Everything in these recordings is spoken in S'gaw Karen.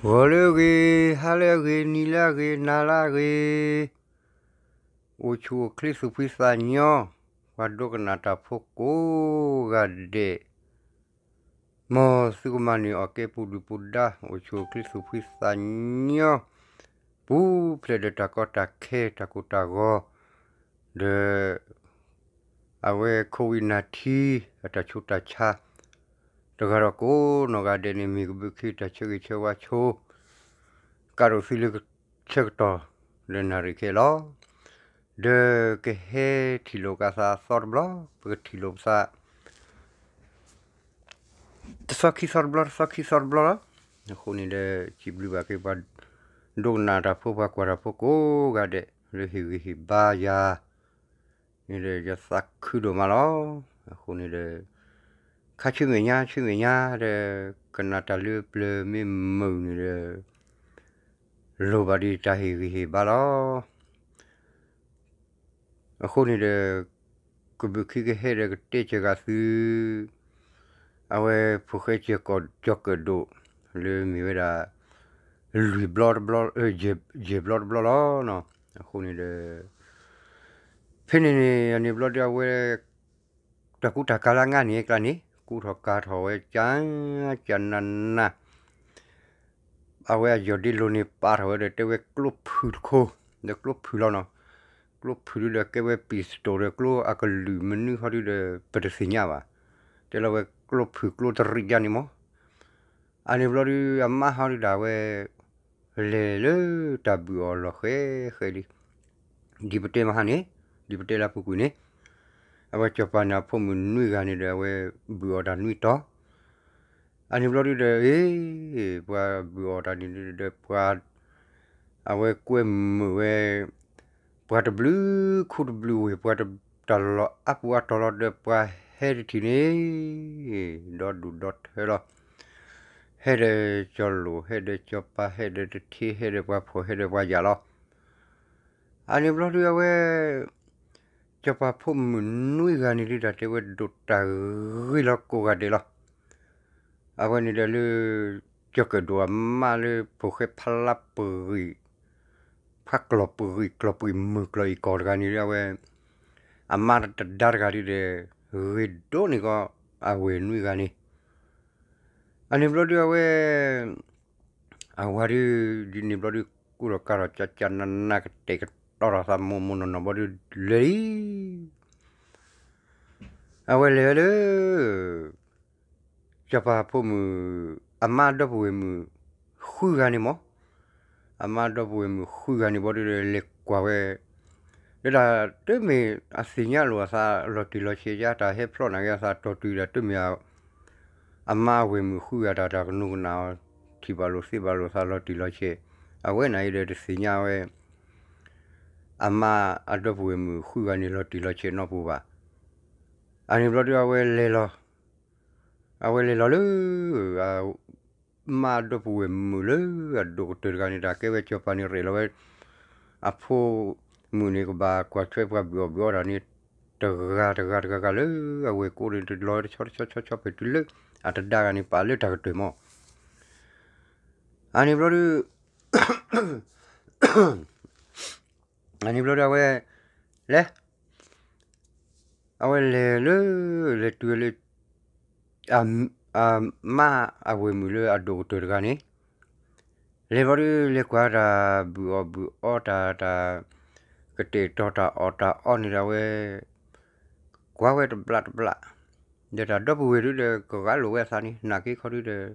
ဂီၤလၢအဂ့ၤ, ဟါလၢအဂ့ၤ, နံၤလၢအဂ့ၤ, နၤလၢအဂ့ၤ, အိၣ်ဆူၣ်အိၣ်ချ့သူၣ်ဖှံသးညီ, ပှၤဒိကနၣ်တၢ်ဖိကိးဂၤဒဲး, မ်သုကမၤန့ၢ်အီၣ်ကဲပူၤဒုၣ်ပူၤဒါ, အိၣ်ဆူၣ်အိၣ်ချ့သူၣ်ဖှံသးညီ, ပူၤဖျဲးဒီးတၢ်ကီတၢ်ခဲတၢ်ကိၢ်တၢ်ဂီၤ, ဒီး အဝဲ COVID nineteen အတၢ်ဆူးတၢ်ဆါ, တဂၤဒီးကိးနီၢ်ဂၤဒဲးန့ၣ် မ့ၢ်ကဘုးခံတၢ်ဆၢဂ့ၤဆၢဝါဆိ, ကးဒိၣ်သုလၢဆၢကတီၢ် လၢနၣ်ရံၣ်ခဲလီၤ. ဒီးကဟဲထံၣ်လိာ်ကသးသီတဘျီ, ပကထံၣ်လိာ်ပသး တသီခံသီတဘျီ, တသီခံသီတဘျီလီၤ. အဃိန့ၣ်ဒီး စံးဘျုးဘၣ်က့ၤပှၤဒိကနၣ်တၢ်ဖိ ပှၤကွၢ်တၢ်ဖိကိးဂၤဒဲး လၢဟ့ၣ်ဂံၢ်ဟ့ၣ်ဘါယၤန့ၣ်ဒီး ယသးခုဒိၣ်မးလီၤ. အဃိန့ၣ်ဒီး ခါဆူမဲာ်ညါ ဆူမဲာ်ညါဒီး ကနၣ်တၢ်လၢပျၢၤမ့ၢ်မုာ်န့ၣ်ဒီး လိၣ်ဘၣ်ဒံးတၢ်ဟ့ၣ်ဂံၢ်ဟ့ၣ်ဘါလီၤ. အဃိန့ၣ်ဒီး ကဘုးခံကဟဲဒီးကတဲစၢၤဂၤသု အဝဲဖိၣ်ဃဲကၠီၤကၢၣ်ဒိၣ် လၢမ့ၢ်ဝဲဒၣ် လွံၢ်ဘျီတဘျီ, ယဲၢ်ဘျီတဘျီလီၤ. အဃိန့ၣ်ဒီး ဖဲန့ၣ်န့ၣ် အန့ၣ်ဘျီဒီးအဝဲ တၢ်ကူတၢ်ကၤလၢအငါန့ၣ်အကျါန့ၣ် ကူထီၣ်ကၤထီၣ်ဝဲ ကၠးကၠးနးနး အဝဲအယီၢ်ဒ့လိၤန့ၣ် ပာ်ထီၣ်ဝဲဒီး တဲဝဲကျိဖုၣ်တခိၣ်, ဒီးကျိဖုၣ်လီၤနီၤ. ကျိဖုၣ်ဒုဒီး ကဲဝဲ ပံၣ်စတိၣ်ဒီး ကျိအကလုာ်မနုၤဟီဒုဒီး ပတသ့ၣ်ညါဘၣ်. တဲလီၤဝဲကျိဖုၣ်ကျိတရံးယါန့ၣ်မး. အန့ၣ်ဘျီဒု အမါဟီဒုဒၣ်ဝဲ လဲၤလၢတၢ်ဘုၣ်အီၣ်လီၢ်ဃဲဃဲလံ ဒ်ပတဲမဟါန့ၣ်, ဒ်ပတဲလၢအပူၤကွံာ်န့ၣ်, အဝဲစီၤပၤန့ၣ်အဖိမုၣ်နွံဂၤန့ၣ်ဒီး အဝဲဘုၣ်အီၣ်တၢ်နွံတီၤ. အန့ၣ်ဘျီဒုဒီး အ့ ပှၤဘုၣ်အီၣ်တၢ်န့ၣ်ဒီး ပှၤ အဝဲကွဲမုာ်ဝဲ ပှၤတဘျုးခူတဘျုးဝ့ၢ် ပှၤတၢ်လီၢ်အါပူၤအါတီၤလီၤဒီး ပှၤဟဲတထံၣ်န့ၣ် ဒီဒူၣ်ဒီထၢလီၤ. ဟဲဒီးစီၤလိၣ် ဟဲဒီးစီၤပၤ ဟဲဒီးတထ့ ဟဲဒီးပှၤဖှီၣ် ဟဲဒီးပှၤယာ်လီၤ. အန့ၣ်ဘျီဒုအဝဲ စီၤပၤဖိမုၣ်နွံဂၤန့ၣ်ဒု တၢ်တဲဝဲဒိၣ်တၢ်ဂ့ၤလီၤကိးဂၤဒဲးလီၤ. အဝဲန့ၣ်ဒီးလၢ ကၠီၤကၢၣ်ဒိၣ်အမါလၢဖိၣ်ဃဲဖးလါပဂံၢ် ဖးကျီၢ်ပဂံၢ် ကျီၢ်ပှံာ်မုၢ်ကျီၢ်အံၤကီၢ်တဂၤန့ၣ်ဒု အဝဲ အမါတဒါတဂၤဒုဒီး ဂ့ၤဒိၣ်န့ၢ်ကီး အဝဲၢ်နွံဂၤန့ၣ် အန့ၣ်ဘျီဒုအဝဲ အဝၤဒု ဒ်န့ၣ်ဘျီဒု ကူထီၣ်ကၤထီၣ် ကၠးကၠးနးနး ကတဲာ်ကတီၤထီၣ်သးမိၢ်မိၢ်နီၢ်နီၢ်ဘျီဒု လဲၤလံ အဝဲလဲၤဝဲလၢ စီၤပၤဖိမုၣ် အမါဒီပုၢ်ဝဲၢ်မုၣ်ဃုဂၤန့ၣ်မး, အမါဒီပုၢ်ဝဲၢ်မုၣ်ဃုဂၤန့ၣ်ဘျီဒုဒီး လဲၤကွၢ်ဝဲ လၢတၢ်တမ့ၢ်အသ့ၣ်ညါလိာ်အသးလီၤတံၢ်လီၤဆဲး တၢ်ဟဲဖျီၣ်နာ်က့အသးတီၤတုၤဒၣ် တမ့ၢ် အမါအဝဲၢ်မုၣ်ဃုဂၤတၢ် တၢ်ကနူၤကနၣ်အီၤ ထံၣ်ဘၣ်လိာ်သ့ဘၣ်လိာ်သးလီၤတံၢ်လီၤဆဲး, အဝဲန့ၣ်အံၤဒီးတသ့ၣ်ညါဝဲ အမါအဒီပုၢ်ဝဲၢ်မုၣ်ဃုဂၤန့ၣ် လီၤတံၢ်လီၤဆဲးနီတပူၤဘၣ်. အန့ၣ်ဘျီဒုအဝဲလဲၤလီၤ, အဝဲလဲၤလီၤလၢ အမါအဒီပုၢ်ဝဲၢ်မုၣ်လၢအဒိၣ်ကတၢၢ်တဂၤန့ၣ် တၢ်ကဲဝဲစီၤပၤန့ၣ်ရဲၣ်လီၤဝဲ အဖိမုၣ်န့ၣ် ကဘၣ်ကွၢ်ထွဲပှၤဘုၣ်အီၣ်ဘုၣ်အီတၢ်န့ၣ် တဂၤတဂၤတဂၤဂၤလၢအဝဲၢ်ကိးန့ၣ် တလီၤဝဲတဆီတဆီဆီဆီဖဲတုၤလၢ အတဒါဂၤန့ၣ် ပာ်လၢတၢ်ကတၢၢ်မး. အန့ၣ်ဘျီဒု အန့ၣ်ဘျီဒုအဝဲ လဲၤ အဝဲလဲၤလၢ လဲၤတုၤလၢ အမါအဝဲၢ်မုၣ်လၢအဒိၣ်ကတၢၢ်တဂၤန့ၣ် လဲၤဘျီဒု လဲၤကွၢ်တၢ်ဘုၣ်အီၣ်ဘုၣ်အီတၢ် တၢ်ကတဲာ်ကတီၤတၢ်အီၣ်တၢ်အီန့ၣ်ဒီး အဝဲ ကွၢ်ဝဲတဘျးတဘျး, ဒီးတၢ်ဒီပုၢ်ဝဲၢ်ဒုဒီး ကဂၤလိာ်ဝဲအသးန့ၣ် နာ်က့ခီဒုဒီး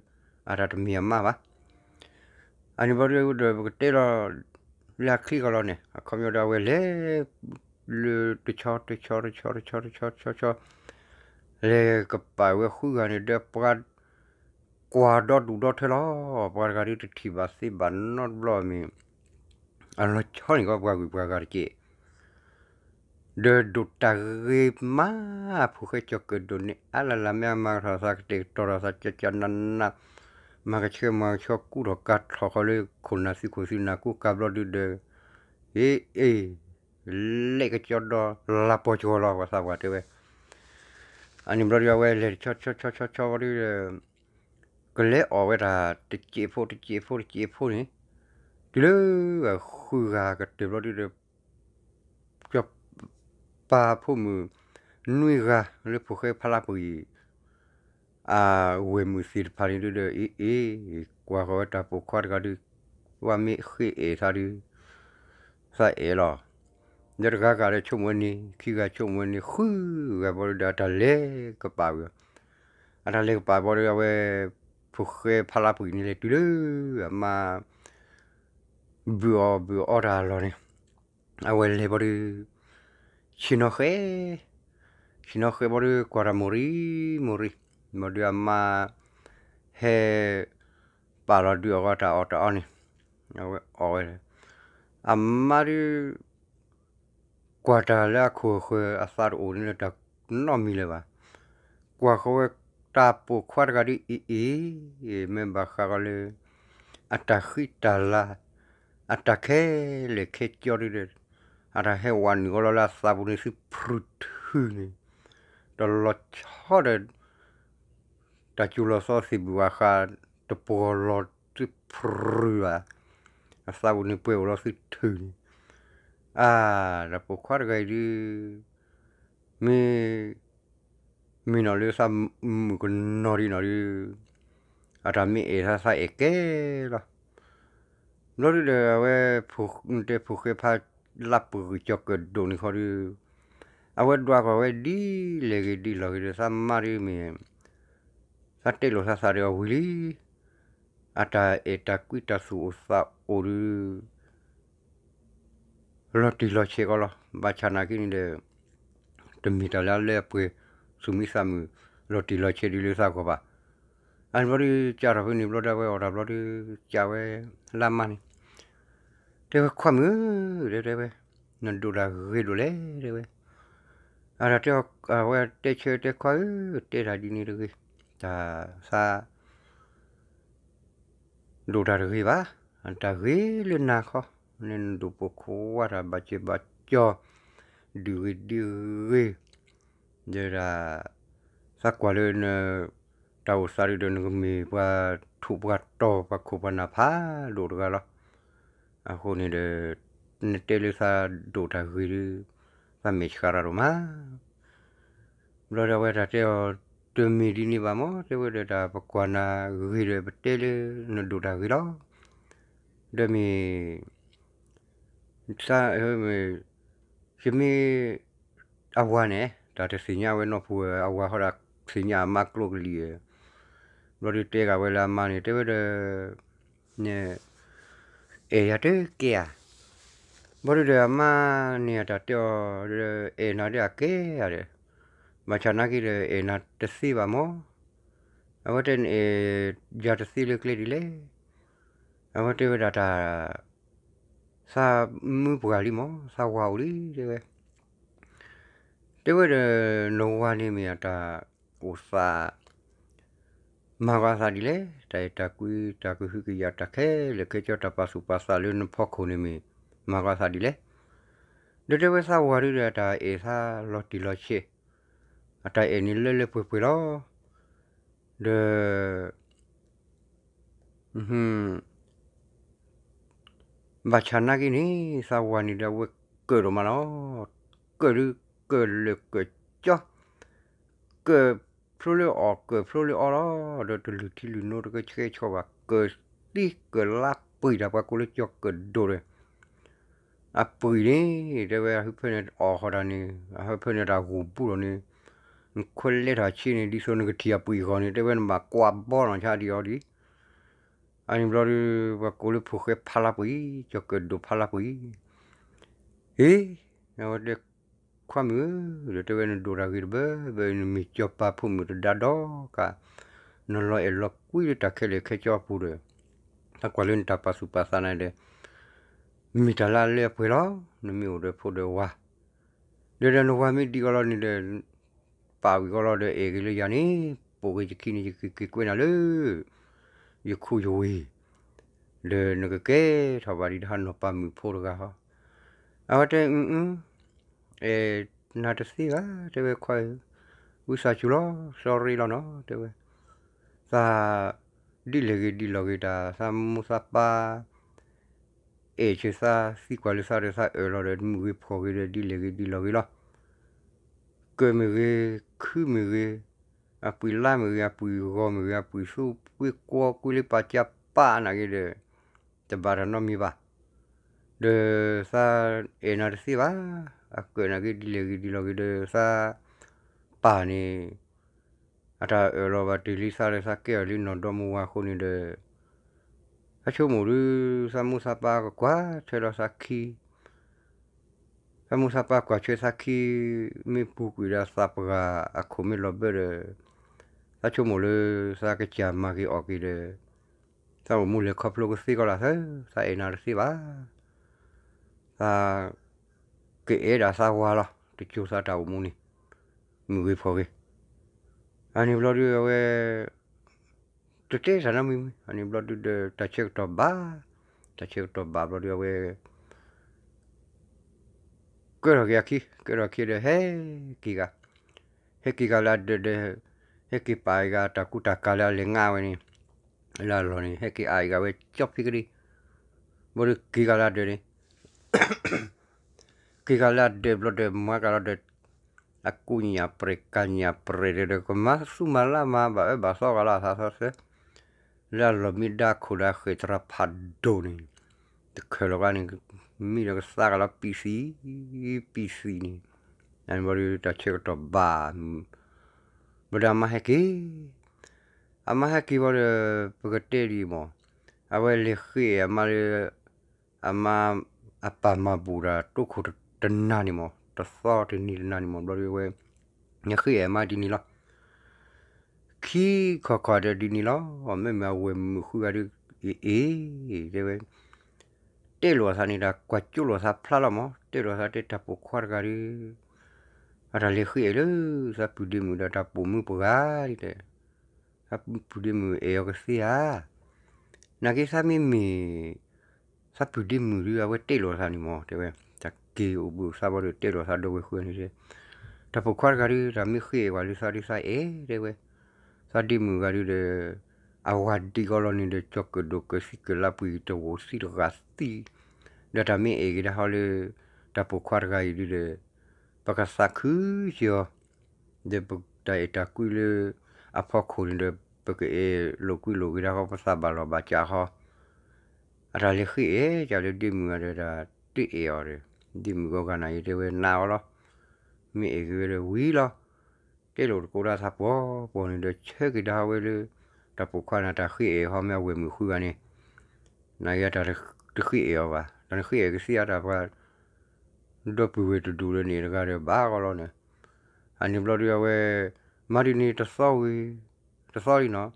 အတၢ်တမ့ၢ်အမါဘၣ်. အန့ၣ်ဘျီဒုဒီး ပကတဲလီၤ လၢအချံကီၢ်လီၤန့ၣ် အခီပညီဒီး အဝဲလဲၤ လၢတဆီတဆီတဆီတဆီတဆီတဆီ လဲၤကပာ်ဝဲဃုဂၤန့ၣ်ဒီး ပှၤ ကွၢ်ဒီဒူၣ်ဒီထၢလီၤ. ပှၤတဂၤဒုတထံၣ်ဘၣ်သ့ဘၣ်နီတဘျီမ့ၢ် အလီၤဆီန့ၣ်ကီး ပှၤဂုၤပှၤဂၤတက့ၢ်. ဒီးဒိၣ်တၢ်ဂ့ၤမး ဖိၣ်ဃဲကၠီၤကၢၣ်ဒိၣ်န့ၣ် အါလၢ်လၢ်မ့ၢ်အမၤကထီၣ်သး ကတဲာ်ကတီၤထီၣ်သး ကၠးကၠးနးနး မၤကဆှဲမၤကဆှီ ကူထီၣ်ကၤထီၣ်ဃီလၢ ခိၣ်နၢ်သံခိၣ်သံနၢ်ကူကၤဘျီဒုဒီး အ့ အ့ လဲၤကကၠီဒီလါပှီၤကဝီၤလီၤ ပှၤသးပှၢ်တဲဝဲ. အန့ၣ်ဘျီဒု အဝဲလဲၤတဆီဆီဆီဆီဆီဘျီဒုဒီး ကလဲၤအီၣ်ဝဲဒၣ်တစဲးဖိတစဲးဖိတစဲးဖိန့ၣ်, တုၤလၢအဃုဂၤကတၢၢ်ဘျီဒုဒီး ကၠီၤပၤဖိမုၣ်နွံဂၤလၢဖိၣ်ဃဲဖးလါပှံၤ အဝဲၢ်မုၣ်သ့ၣ်တဖၣ်န့ၣ်ဒုဒီး အ့ၣ်အ့ၣ် ကွၢ်ဃီၤဝဲတၢ်ပိာ်ခွါတဂၤဒု, ဝဲမ့ၢ်ဃ့အဲၣ်သးဒု, သးအဲၣ်လီၤ. ဒီးတဂၤဂၤဒီးဆိကမိၣ်ဝဲန့ၣ် ခံဂၤဆိကမိၣ်ဝဲန့ၣ် ဃုဂၤဘျီဒုဒီး အတၢ်လဲၤကပာ်ဝဲ, အတၢ်လဲၤကပာ်ဘျီဒုဒီး အဝဲ ဖိၣ်ဃဲဖးလါပှံၤန့ၣ်လဲၤတုၤလၢ အမါ ဘုၣ်အီၣ်ဘုၣ်အီတၢ်အလီၢ်န့ၣ်, အဝဲလဲၤဘျီဒု ဆ့ၣ်နီၤဃဲ, ဆ့ၣ်နီၤဃဲဘျီဒု ကွၢ်တၢ်မိၢ်ရံ မိၢ်ရံ, ဘျီဒုအမါ ဟဲ ပာ်လီၤဒုးအီၣ်တၢ်အီၣ်တၢ်အီန့ၣ်, အဝဲအီၣ်ဝဲ, အမါဒု ကွၢ်တၢ်လၢအခိၣ်အဃၢၤ အသးတအိၣ်န့ၣ်လၢတၢ်နီတမံၤလၢၤဘၣ်. ကွၢ်ဃီၤဝဲတၢ်ပိာ်ခွါတဂၤဒု အ့ၣ်အ့ၣ်, မ့ၢ်ဘၣ်ဃးဃီၤလၢ အတၢ်ဃံတၢ်လၤ, အတၢ်ခဲလၢာ်ခဲဆ့ဒုဒီး အတၢ်ဟဲဝးနုာ်အီၤလီၤလၢအသးပူၤန့ၣ်သုဖုၣ်ထုးန့ၣ်, တလီၤဆီဒီး တၢ်စူၤလီၤသီသ့ၣ်ဘုၣ်ဘၣ်ဃး တပှီၤလီၤသုဖုၣ်ဘၣ်, အသးပူၤန့ၣ်ပှဲၤအိၣ်လီၤသုထုးန့ၣ်, အါ, တၢ်ပိာ်ခွါတဂၤအံၤဒု မ့ၢ် မ့ၢ်နီၢ်လၢသးမုာ်ကနီၤဒံးနီၢ်ဒု, အတၢ်မ့ၢ်အဲၣ်သးသးအဲၣ်ကဲလီၤ. ဘျီဒုဒီးအဝဲ တဲဖိၣ်ဃဲဖးလါပှံၤကၠီၤကၢၣ်ဒိၣ်န့ၣ်ဃီဒု, အဝဲဒွးကွၢ်ဝဲဒ်လဲၣ်ဂ့ၤဒ်လဲၣ်ဂ့ၤဒီး သးမါဒုမ့ၢ် သးတဲလိာ်သးသးဒီးအဝံၤလံ, အတၢ်အဲၣ်တၢ်ကွံတၢ်သူၣ်အိၣ်သးအိၣ်ဒု လီၤတံၢ်လီၤဆဲးကီးလီၤ. ဘၣ်ဆၣ်နာ်က့န့ၣ်ဒီး တမ့ၢ်တၢ်လၢအလၢအပှဲၤ သူၣ်မံသးမုာ် လီၤတံၢ်လီၤဆဲးဒ်လၢသးဂီၢ်ဘၣ်. အန့ၣ်ဘျီဒု ကးထီၣ်ဖဲန့ၣ်ဘျီဒု အဝဲအီၣ်တၢ်ဘျီဒု ကးဝဲလၢအမါန့ၣ်, တဲဝဲခွါမုၣ်ဧၢ, တဲဝဲ, နဒိၣ်တၢ်ဂ့ၤဒိၣ်လဲၣ် တဲဝဲ. အတၢ်တဲအီၤ အဝဲတဲဆၢတဲခွါဧၢ, တဲတၢ်ဒ်န့ၣ်တဂ့ၤ, တၢ်သး ဒိၣ်တၢ်တဂ့ၤဘၣ်, တၢ်ဂ့ၤလၢနၤခီ, နဒိၣ်ပိာ်ခွါတၢ်ဘၣ်စဲးဘၣ်ကီၤ ဒုးဂ့ၤဒုးဂ့ၤ, ဒီး သးကွၢ်လၢန တၢ်အိၣ်သးဒုဒီး နကမ့ၢ်ပှၤထူးပှၤတီၤ ပှၤခိၣ်ပှၤနၢ်ဖးဒိၣ်တဂၤလီၤ. အဃိန့ၣ်ဒီး နတဲလၢသးဒိၣ်တၢ်ဂ့ၤဒု သးမဲာ်ဆှးတၢ်ဒိၣ်မး. ဘျီဒီးအဝဲတၢ်တဲအီၤ တမ့ၢ်ဒ်န့ၣ်ဘၣ်မး, တဲဝဲဒီးတၢ်ပကွၢ်နၤဂ့ၤဒီး ပတဲလၢနဒိၣ်တၢ်ဂ့ၤလီၤ. ဒီးမ့ၢ် သး မ့ၢ် ယမ့ၢ်အဝၤန့ၣ် တၢ်တသ့ၣ်ညါဝဲနီၢ်ပူၤဝဲ အဝၤဃီဒီးသ့ၣ်ညါအမါကျိကလံၤ, ဘျီဒုတဲဂၤဝဲလၢအမါန့ၣ် တဲဝဲဒီး န အဲၣ်ယၤတကဲဧါ. ဘျီဒုဒီးအမါန့ၣ်အတၢ်တဲအီၤ အဲၣ်နၤဒ်အကဲဧါဒီး, ဘၣ်ဆၣ်နာ်က့ဒီး အဲၣ်နၤတသ့ဘၣ်မး. အဝဲတဲနအဲၣ်ယၤတသ့လၢကျဲဒ်လဲၣ်. အဝဲတဲဝဲဒၣ်တၢ် သးမုာ်ပှၢ်လံမး, သးဝၤအိၣ်လံ တဲဝဲ. တဲဝဲဒီး နဝၤန့ၣ်မ့ၢ်အတၢ်အိၣ်သး မၤဂီၤသးဒ်လဲၣ်, တၢ်အဲၣ်တၢ်ကွံ တၢ်ကဟုကယာ် တၢ်ခဲလၢာ်ခဲဆ့ တၢ်ပာ်သူၣ်ပာ်သးလၢနဖီခိၣ်န့ၣ်မ့ၢ် မၤဂီၤသးဒ်လဲၣ်. ဒီးတဲဝဲသးဝၤဒုဒီး တၢ်အဲၣ်သးလီၤတံၢ်လီၤဆဲး, အတၢ်အဲၣ်န့ၣ်လၢလၢပှဲၤပှဲၤလီၤ. ဒီး ဘၣ်ဆၣ်နာ်က့န့ၣ် သးဝၤန့ၣ်ဒီးအဝဲကၢၣ်ဒိၣ်မးလီၤ. ကၢၣ်ဒု ကၢၣ်လၢာ်ကၢၣ်ကၠီ, ကၢၣ်ဖျိလၢအီၣ် ကၢၣ်ဖျိလၢအီလီၤ. ဒီးတလုၢ်ထံလုၢ်နိတကဆှဲကဆှီဘၣ်, ကၢၣ်သံကၢၣ်လါပှံာ်တၢ် ပှၤကိးလၢကၠီၤကၢၣ်ဒိၣ်ဒီး အပှံာ်န့ၣ် တဲဝဲအဟၢဖၢန့ၣ်အီၣ်ဃီတၢ်န့ၣ် အဟၢဖၢန့ၣ်တၢ်ဂူာ်ဘူးလီၤန့ၣ်, နခွဲလဲၤထီၣ်ဆ့န့ၣ် ဒ်သိးနကထံၣ်အပှံာ်အဂီၢ်န့ၣ် တဲဝဲနဘၣ်ကွၢ်ဘီနီၢ်ဆါဒံးအီၤဒံး. အန့ၣ်ဘျီဒု ပှၤကိးလၢဖိၣ်ဃဲဖးလါပှံၤ ကၠီၤကၢၣ်ဒိၣ်ဖးလါပှံၤ, အ့ အဝဲတဲ ခွါမုၣ်ဧၢ, ဒီးတဲဝဲနဒိၣ်တၢ်ဂ့ၤတဘၢဘၢ နမ့ၢ်ကၠီၤပၤဖိမုၣ်တဒါဒီးကါ, နလီၤအဲၣ်လီၤကွံလၢတၢ်ခဲလၢာ်ခဲဆ့အပူၤဒီး, တၢ်ကွၢ်လၢနတၢ်ပာ်သူၣ်ပာ်သးန့ၣ်ဒီး မ့ၢ်တၢ်လၢအလၢအပှဲၤလီၤ. နမ့ၢ်အိၣ်ဒီးဖိဒီးဝၤ ဒီးဒီးနဝၤမ့ၢ်ဒံးအီၤလီၤန့ၣ်ဒီး ပာ်ဝံၤအီၤလီၤဒီး အဲၣ်ဂ့ၤလၢယၤန့ၣ် ပိာ်ဂ့ၤယခံန့ၣ် ယကက့ၤကွဲးနၤလၢ ယခူယဝ့ၢ်, ဒီးနကကဲထီၣ်ဘၣ်ဒံးတၢ်နီၢ်ပၤမုၣ်ဖိတဂၤဟီ. အဝဲတဲ အ အဲၣ်နၤတသ့ဘၣ် တဲဝဲခွါဧၢ, ဝံသးစူၤလီၤ sorry လီၤနီၤ တဲဝဲ, သး ဒ်လဲၣ်ဂ့ၤဒ်လဲၣ်ဂ့ၤ တၢ်သးမိၢ်သးပၢ် အဲၣ်ဆၢသးသံကွၢ်လၢသးဒီး သးအၢၣ်လီၤဒီး မုၢ်ဂ့ၤဖှီၣ်ဂ့ၤဒီး ဒ်လဲၣ်ဂ့ၤဒ်လဲၣ်ဂ့ၤလီၤ. ကၢၢ်မ့ၢ်ဂ့ၤ, ခုမ့ၢ်ဂ့ၤ, အပှ့ၤလါမ့ၢ်ဂ့ၤ, အပှ့ၤဂီၤမ့ၢ်ဂ့ၤ, အပှ့ၤသူပှ့ၤကွီကွံလၢပာ်ကၢပာ်နာ်က့ဒီး တဘၣ်တၢ်နီတမံၤဘၣ်. ဒီးသးအဲၣ်နၤတသ့ဘၣ်. အကၢၢ်နာ်က့ဒ်လဲၣ်ဂ့ၤဒ်လဲၣ်ဂ့ၤဒီး သးပၢ်န့ၣ် အတၢ်အၢၣ်လီၤဘၣ်တ့ၢ်လံသးဒီးသးကဲအီၤလံနီၢ်ဒီမါဝၤအဃိန့ၣ်ဒီး သးဆိကမိၣ်ဒုး သးမိၢ်သးပၢ်ကကွၢ်ထွဲဒီးသးခံ, သးမိၢ်သးပၢ်ကွၢ်ထွဲသးခံ မ့ၢ်ပူၤကွံာ်ဒီးသးပှၢ်အခိၣ်မ့ၢ်လီၤဘၢဒီး သးဆိကမိၣ်လၢသးကစၢ်မၤက့ၤအီၣ်က့ၤဒီး သးအိၣ်မူလဲၤခီဖျိကသ့ကီးလီၤသၢ, သးအဲၣ်နၤတသ့ဘၣ်. သးကအဲၣ်ဒၣ်သးဝၤလီၤ, တစိၤသးတၢ်အိၣ်မူန့ၣ် မုၢ်ဂ့ၤဖှီၣ်ဂ့ၤ. အန့ၣ်ဘျီဒုးအဝဲ တတဲတၢ်နီတမံၤမံၤ, အန့ၣ်ဘျီဒုးဒီး တၢ်ဆၢကတီၢ်ဘၣ်, တၢ်ဆၢကတီၢ်ဘၣ်ဘျီဒုးအဝဲ ကဲထီၣ်က့ၤအခံ, ကဲထီၣ်ခံဒီး ဟဲက့ၤဂၤ, ဟဲက့ၤဂၤလၢအဒၢးဒီး ဟဲက့ၤပာ်အီၤဂၤတၢ်ကူတၢ်ကၤလၢအလဲၤငါဝဲန့ၣ်, လၢအလီၢ်န့ၣ် ဟဲက့ၤအီၤဂၤဝဲကၠီဖံကဒံ, ဘျီဒုးက့ၤဂၤလၢအဒၢးန့ၣ် က့ၤဂၤလၢအဒၢးဘျီဒီး မၤကၤလီၤဒီး အကူညၣ်ပြဲးကၤညၣ်ပြဲးဒီး ကမၤသူမၤလၢမၤဘၣ်အၢဘၣ်သီဂၤလၢအသးသီသၢ, လၢအလီၢ်မံဒါခိၣ်ဒီးဃဲၣ်သရၣ်ဖးဒိၣ်န့ၣ် တခၢၣ်လီၤဂၤန့ၣ် မံဒီးကသါဂၤလီၤ ပံသံ, ပံသံန့ၣ်, အန့ၣ်ဘျီဒုးတၢ်ဆၢကတီၢ်ဘၣ်, ဘျီဒီးအမါဟဲက့ၤ, အမါဟဲက့ၤဘျီဒီး ပကတဲဒ်အံၤမး, အဝဲလဲၤဃ့အဲၣ်အမါလၢ အမါ အပၢ်မၤဘူၣ်တၢ်တိခိၣ်တနၤန့ၣ်မး, တသီတနံၤတနၤန့ၣ်မး ဘျီဒုးအဝဲ နဃ့အဲၣ်အမါဒ်န့ၣ်လီၤ. ခံခီၣ်ခီၣ်ဒီးဒ်န့ၣ်လီၤ. မ့မ့ၢ်အဝဲၢ်မုာ်ဃုဂၤဒုး အ့ၣ်အ့ၣ် တဲဝဲ, တဲလိာ်အသးန့ၣ် တၢ်ကွၢ်ကၠိလိာ်သးဖျါလီၤမး, တဲလိာ်သးတဲတၢ်ပိာ်ခွါတဂၤဒီး အတၢ်လဲၤဃ့အဲၣ်လၢ သးပုၢ်ဒ့မုၣ်ဒီးတၢ်ပိာ်မုၣ်ပှၤဂၤဒ်တဲ သးပုၢ်ဒ့မုၣ်အဲၣ်အီၤကသ့ဧါ. နာ်က့သးမ့မ့ၢ် သးပုၢ်ဒ့မုၣ်ဒုး အဝဲတဲလိာ်သးန့ၣ်မး တဲဝဲ, တၢ်က့ၤအိၣ်ဘှံးအိၣ်သါဘျီဒီး တဲလိာ်သးဒီးဝဲၢ်ဃုန့ၣ်, တၢ်ပိာ်ခွါတဂၤဒုး တၢ်မ့ၢ်ဃ့အဲၣ်ဝဲလၢသးဒုးသးအဲၣ် တဲဝဲ, သးဒ့မုၣ်ဂၤဒုးဒီး အဝၤဒံးကီးလီၤန့ၣ်ဒီး ကၠီၤကၢၣ်ဒိၣ်ကၢၤသံကၢၣ်လါပှံၤတဝိၢ်သံတဂၤသံ, ဒီးတၢ်မ့ၢ်အဲၣ်က့ၤဒၣ်ဟီလၢ တၢ်ပိာ်ခွါတဂၤအံၤဒုးဒီး ပကသးခုက့ၤအီၤ ဒီးပတၢ်အဲၣ်တၢ်ကွံလၢအဖီခိၣ်န့ၣ်ဒီး ပကအဲၣ်လိာ်ကွံလိာ်က့ၤဒၣ်ဃီ ပသးဘၣ်လီၤဘၣ်စးဃီ, အတၢ်လဲၤဃ့အဲၣ်ကၢ်လၢဒ့မုၣ်ဂၤဒီး တၢ်တအဲၣ်အီၤဒီး ဒ့မုၣ်ဂီၤဂၤနၤယတဲဝဲနးအီၤလီၤ. မ့ၢ်အဲၣ်က့ၤဝဲဒီးဝံၤလီၤ. တဲလိာ်တကိးဒၣ်သးပှီၤပှီၤန့ၣ်ဒီး ဆၢက့ၤဒၣ်ဟီဝဲလၢ တၢ်ပိာ်ခွါန့ၣ် တၢ်ဃ့အဲၣ်ဟီမ့ၢ်အဝဲၢ်မုာ်ဃုဂၤန့ၣ်, နာ်က့တၢ်တဃ့အဲၣ်အီၤဘၣ်, တၢ်နဃ့အဲၣ်ကသ့အတၢ်ပှၤ ဒီပုၢ်ဝဲၢ်တဒူၣ်လၢန့ၣ်တဂၤဒီးဘၣ်ဂီၢ်လီၤန့ၣ်, အန့ၣ်ဘျီဒုးအဝဲ မၤဒ်န့ၣ်တသီဝံၤ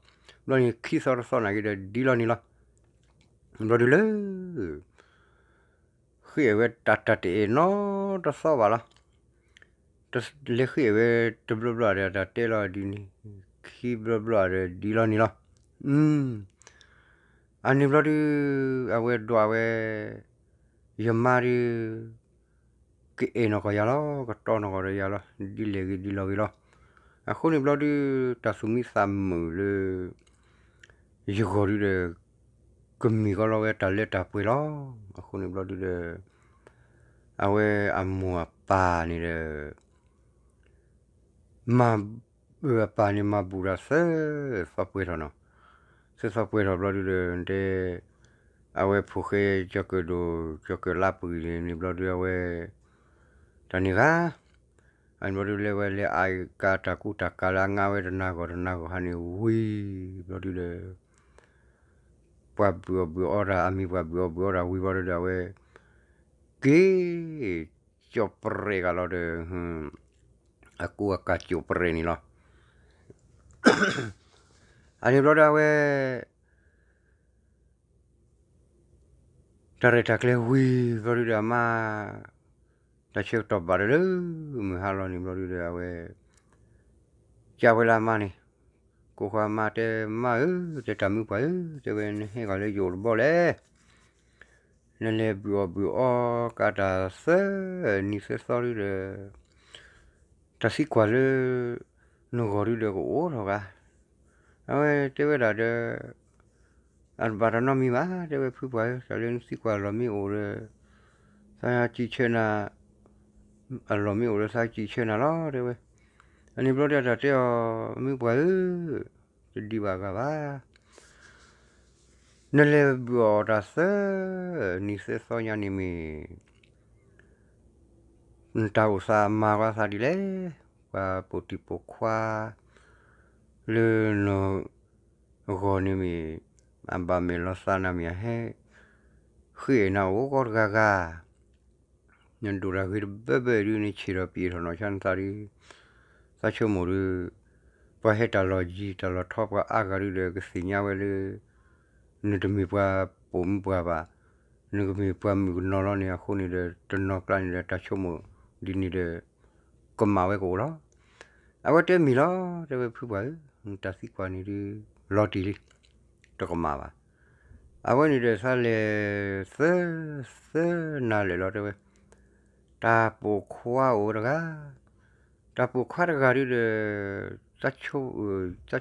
တသီလံနီၤ, ဘျီန့ၣ်ခံသီတသီနာ်က့ဒီးဒ်လီၤန့ၣ်လီၤ. ဘျီဒုးလၢ ဃ့အဲၣ်ဝဲတၢ်တၢ်တအဲၣ်နီတသီဘၣ်လီၤ. လဲၤဃ့အဲၣ်ဝဲတဘျီဘျီဒီးတၢ်တဲလီၤဒ်န့ၣ်, ခံဘျီဘျီဒီးဒ်လီၤန့ၣ်လီၤ. အန့ၣ်ဘျီဒုး အဝဲဒွးဝဲ ယမါဒုး ကအဲၣ်နီၢ်ကီၢ်ယၤလီၤ, ကတီနီၢ်ကီၢ်ဒီးယၤလီၤ, ဒ်လဲၣ်ဂ့ၤဒ်လဲၣ်ဂ့ၤလီၤ. အဃိန့ၣ်ဘျီဒုး တၢ်သူၣ်မံသးမုာ်လၢ ယဂီၢ်ဒုးဒီး ကမ့ၢ်ကီးလီၤဝဲတၢ်လၢတၢ်ပှဲၤလီၤ. အဃိန့ၣ်ဘျီဒုးဒီး အဝဲအမိၢ်အပၢ်န့ၣ်ဒီး မၤ အပၢ်န့ၣ်မၤဘူၣ်တၢ်သၢသီပှဲၤထီၣ်နီၤ, သၢသီပှဲၤထီၣ်ဘျီဒုးဒီး တဲ အဝဲဖိၣ်ဃဲကၠီၤကၢၣ်ဒိၣ် ကၠီၤကၢၣ်လါပှံၤန့ၣ်ဘျီဒုး အဝဲ တၢ်န့ၣ်ဂၤ အန့ၣ်ဘျီဒုးလဲၤဝဲလဲၤအါကါတၢ်ကူတၢ်ကၤလၢအငါဝဲတနၤဂီၢ်တနၤဂီၢ်ဟါန့ၣ်ဝံၤဘျီဒုးဒီး ပှၤဘုၣ်အီၣ်ဘုၣ်အီတၢ် အမံၤပှၤဘုၣ်အီၣ်ဘုၣ်အီတၢ်ဝံၤဘျီဒုးဒီး အဝဲ က့ၤ ကၠိပရဲးဂၤလီၤဒီး အကူအကၤကၠိပရဲးန့ၣ်လီၤ. အန့ၣ်ဘျီဒုးအဝဲ တၢ်ရဲၣ်တၢ်ကျဲၤဝံၤဘျီဒုးဒီးအမါ တၢ်ဆၢကတီၢ်ဘၣ်ဒီးလၢ မုၢ်ဟါလီၤန့ၣ်ဘျီဒုးဒီး အဝဲ ကးဝဲလၢအမါန့ၣ် ကိးဃီအမါတဲ မါဧၢ, တဲတၢ်မုၣ်ပှၢ်ဧၢ, တဲဝဲနဟဲဂီၤလၢယအိၣ်တဘျီလဲၣ်. နလဲၤဘုၣ်အီၣ်ဘုၣ်အီကးတၢ်သၢနံၤသၢသီဒုးဒီး တၢ်သံကွၢ်လၢ နဂီၢ်ဒုးဒီးကအိၣ်ထီၣ်ဂၤ အဝဲတဲဝဲဒၣ်ဒီး အတဘၣ်တၢ်နီတမံၤဘၣ် တဲဝဲ ဖုပှၢ်ဧၢ, တၢ်လၢနသံကွၢ်အလီၢ်မ့ၢ်အိၣ်ဒီး သးကံဆၢနၤ, အလီၢ်မ့ၢ်အိၣ်ဒီးသးကံဆၢနၤလီၤ တဲဝဲ. အန့ၣ်ဘျီဒီးတၢ်တဲအီၤ မုၢ်ပှၢ်ဧၢ, တဒံးဘၣ်ဂၤဘၣ်. နလဲၤဘုၣ်အီၣ်တၢ်သၢနံၤသၢသီညါန့ၣ်မ့ၢ် နတၢ်အိၣ်သးမၤကွၢ်သးဒ်လဲၣ်, ပှၤပိာ်တံၤပိာ်ခွါ လၢနဂီၢ်န့ၣ်မ့ၢ် အဘၣ်မဲာ်လီၤသးနၤမ့ၢ်အဟဲ ဃ့အဲၣ်နၤအိၣ်ဂီၢ်တဂၤဂၤ နဒိၣ်တၢ်ဂ့ၤတဘၢဘၢအံၤဒုး နဆံးထီၣ်ပံာ်ထီၣ်နီၢ်ဆါနသးဒီး သးဆိကမိၣ်ဒီး ပှၤဟဲတၢ်လီၢ်ယံၤတၢ်လီၢ်ထီ ပှၤအါဂၤဒုးဒီး ကသ့ၣ်ညါဝဲလၢ နတမ့ၢ်ပှၤပိာ်မုၣ်ပှၢ်ဘၣ်, နကမ့ၢ်ပှၤမုၣ်ကနီၤလီၤန့ၣ် အဃိန့ၣ်ဒီး တနီၤကျါန့ၣ်ဒီး တၢ်ဆိကမိၣ်ဒ်န့ၣ်ဒီး ကမၣ်ဝဲကအိၣ်လီၤ. အဝဲတဲမ့ၢ်လီၤ, တဲဝဲ ဖုပှၢ်ဧၢ, နတၢ်သံကွၢ်န့ၣ်ဒုး လီၤတံၢ်လံ, တကမၣ်ဘၣ်. အဝဲန့ၣ်ဒီး သးလဲၤသၢ သၢနၤလဲၣ်လီၤ တဲဝဲ, တၢ်ပိာ်ခွါအိၣ်တဂၤ, တၢ်ပိာ်ခွါတဂၤဒုးဒီး သးဆိ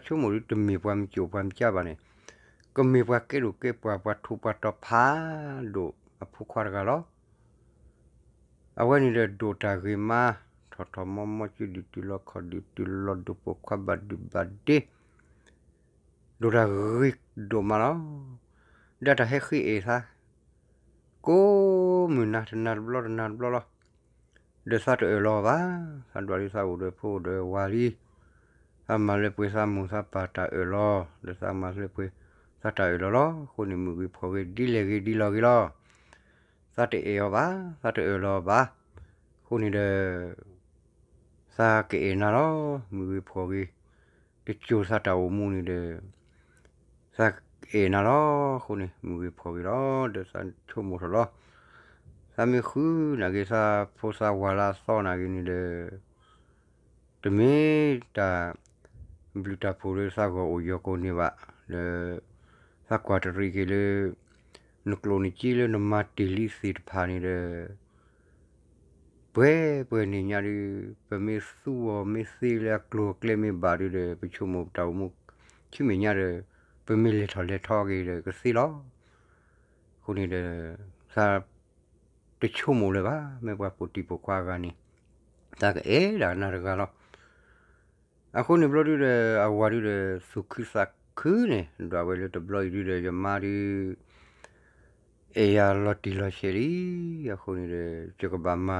ကမိၣ်ဒုး တမ့ၢ်ပှၤမုၢ်ကၠိၣ်ပှၤမုၢ်ကၠၢ်ဘၣ်န့ၣ်, ကမ့ၢ်ပှၤကဲဒိၣ်ကဲပှၢ် ပှၤထူးပှၤတီၤဖးဒိၣ်အဖိခွါတဂၤလီၤ. အဝဲန့ၣ်ဒီး ဒိၣ်တၢ်ဂ့ၤမး, ထီၣ်ထီၣ်မီမီ စုဒုၣ်တုၤလီၤခီၣ်ဒုၣ်တုၤလီၤ ဒိၣ်ပိာ်ခွါဘၣ်ဒုၣ်ဘၣ်ဒ့ ဒိၣ်တၢ်ဂ့ၤဒိၣ်မးလီၤ. ဒီးတၢ်ဟဲဃ့အဲၣ်သး ကိးမုၢ်နၤ တနၤတဘျီတနၤတဘျီလီၤ. ဒီးသးတအၢၣ်လီၤဘၣ်, သးဒွးဒုးသးအိၣ်ဒီးဖိဒီးဝၤလံ, သးမၤလၢပှဲၤသးမိၢ်သးပၢ်တၢ်အၢၣ်လီၤ, ဒီးသးမၤလၢပှဲၤသးတၢ်အၢၣ်လီၤလီၤ. အဃိန့ၣ် မုၢ်ဂ့ၤဖှီၣ်ဂ့ၤ ဒ်လဲၣ်ဂ့ၤဒ်လီၤဂ့ၤလီၤ. သးတအဲၣ်အီၤဘၣ်, သးတအၢၣ်လီၤဘၣ်. အဃိန့ၣ်ဒီး သးကအဲၣ်နၤလီၤ, မုၢ်ဂ့ၤဖှီၣ်ဂ့ၤ, တစိၤသးတၢ်အိၣ်မူန့ၣ်ဒီး သးကအဲၣ်နၤလီၤ. အဃိန့ၣ် မုၢ်ဂ့ၤဖှီၣ်ဂ့ၤလီၤ ဒီးသးဆိကမိၣ်ထီၣ်လီၤ. သးမ့ၢ်ဃုနၤဂ့ၤ သးဖိသးဝၤလၢအသီနၤဂ့ၤန့ၣ်ဒီး တမ့ၢ်တၢ်ဘျုးတၢ်ဖှိၣ်လၢသးဂီၢ်အိၣ်ယီၤကိာ်န့ၣ်ဘၣ်, ဒီးသးကွၢ်တရံးက့ၤလၢ နကျိၣ်နစ့လၢနမၤတ့ၢ်လံသ့ၣ်တဖၣ်န့ၣ်ဒီး ပှဲၤပှဲၤန့ၣ်ညါဒုး ပမ့ၢ်သူအီၤမ့ၢ်သ့လၢအကျိၤအကျဲမ့ၢ်ဘၣ်ဒုးဒီး ပဆိကမိၣ်ပတၢ်အိၣ်မူ ဆူမဲာ်ညါဒီး ပမ့ၢ်လဲၤထီၣ်လဲၤထီက့ၤဒီးကသ့လီၤ. အဃိန့ၣ်ဒီး သးတဆိကမိၣ်လၢၤဘၣ်, မ့ၢ်ပှၤပိာ်တံၤပိာ်ခွါအဂၤန့ၣ် သးကအဲၣ်ဒၣ်နၤတဂၤလီၤ. အဃိန့ၣ်ဘျီဒုးဒီး အဝၤဒုးဒီး သူၣ်ခုသးခုန့ၣ် ဒွးဝဲလၢတဘျီအံၤဒုးဒီး ယမါဒုး အဲၣ်ယၤလီၤတံၢ်လီၤဆဲးလံ. အဃိန့ၣ်ဒီး ယကဘၣ်မၤ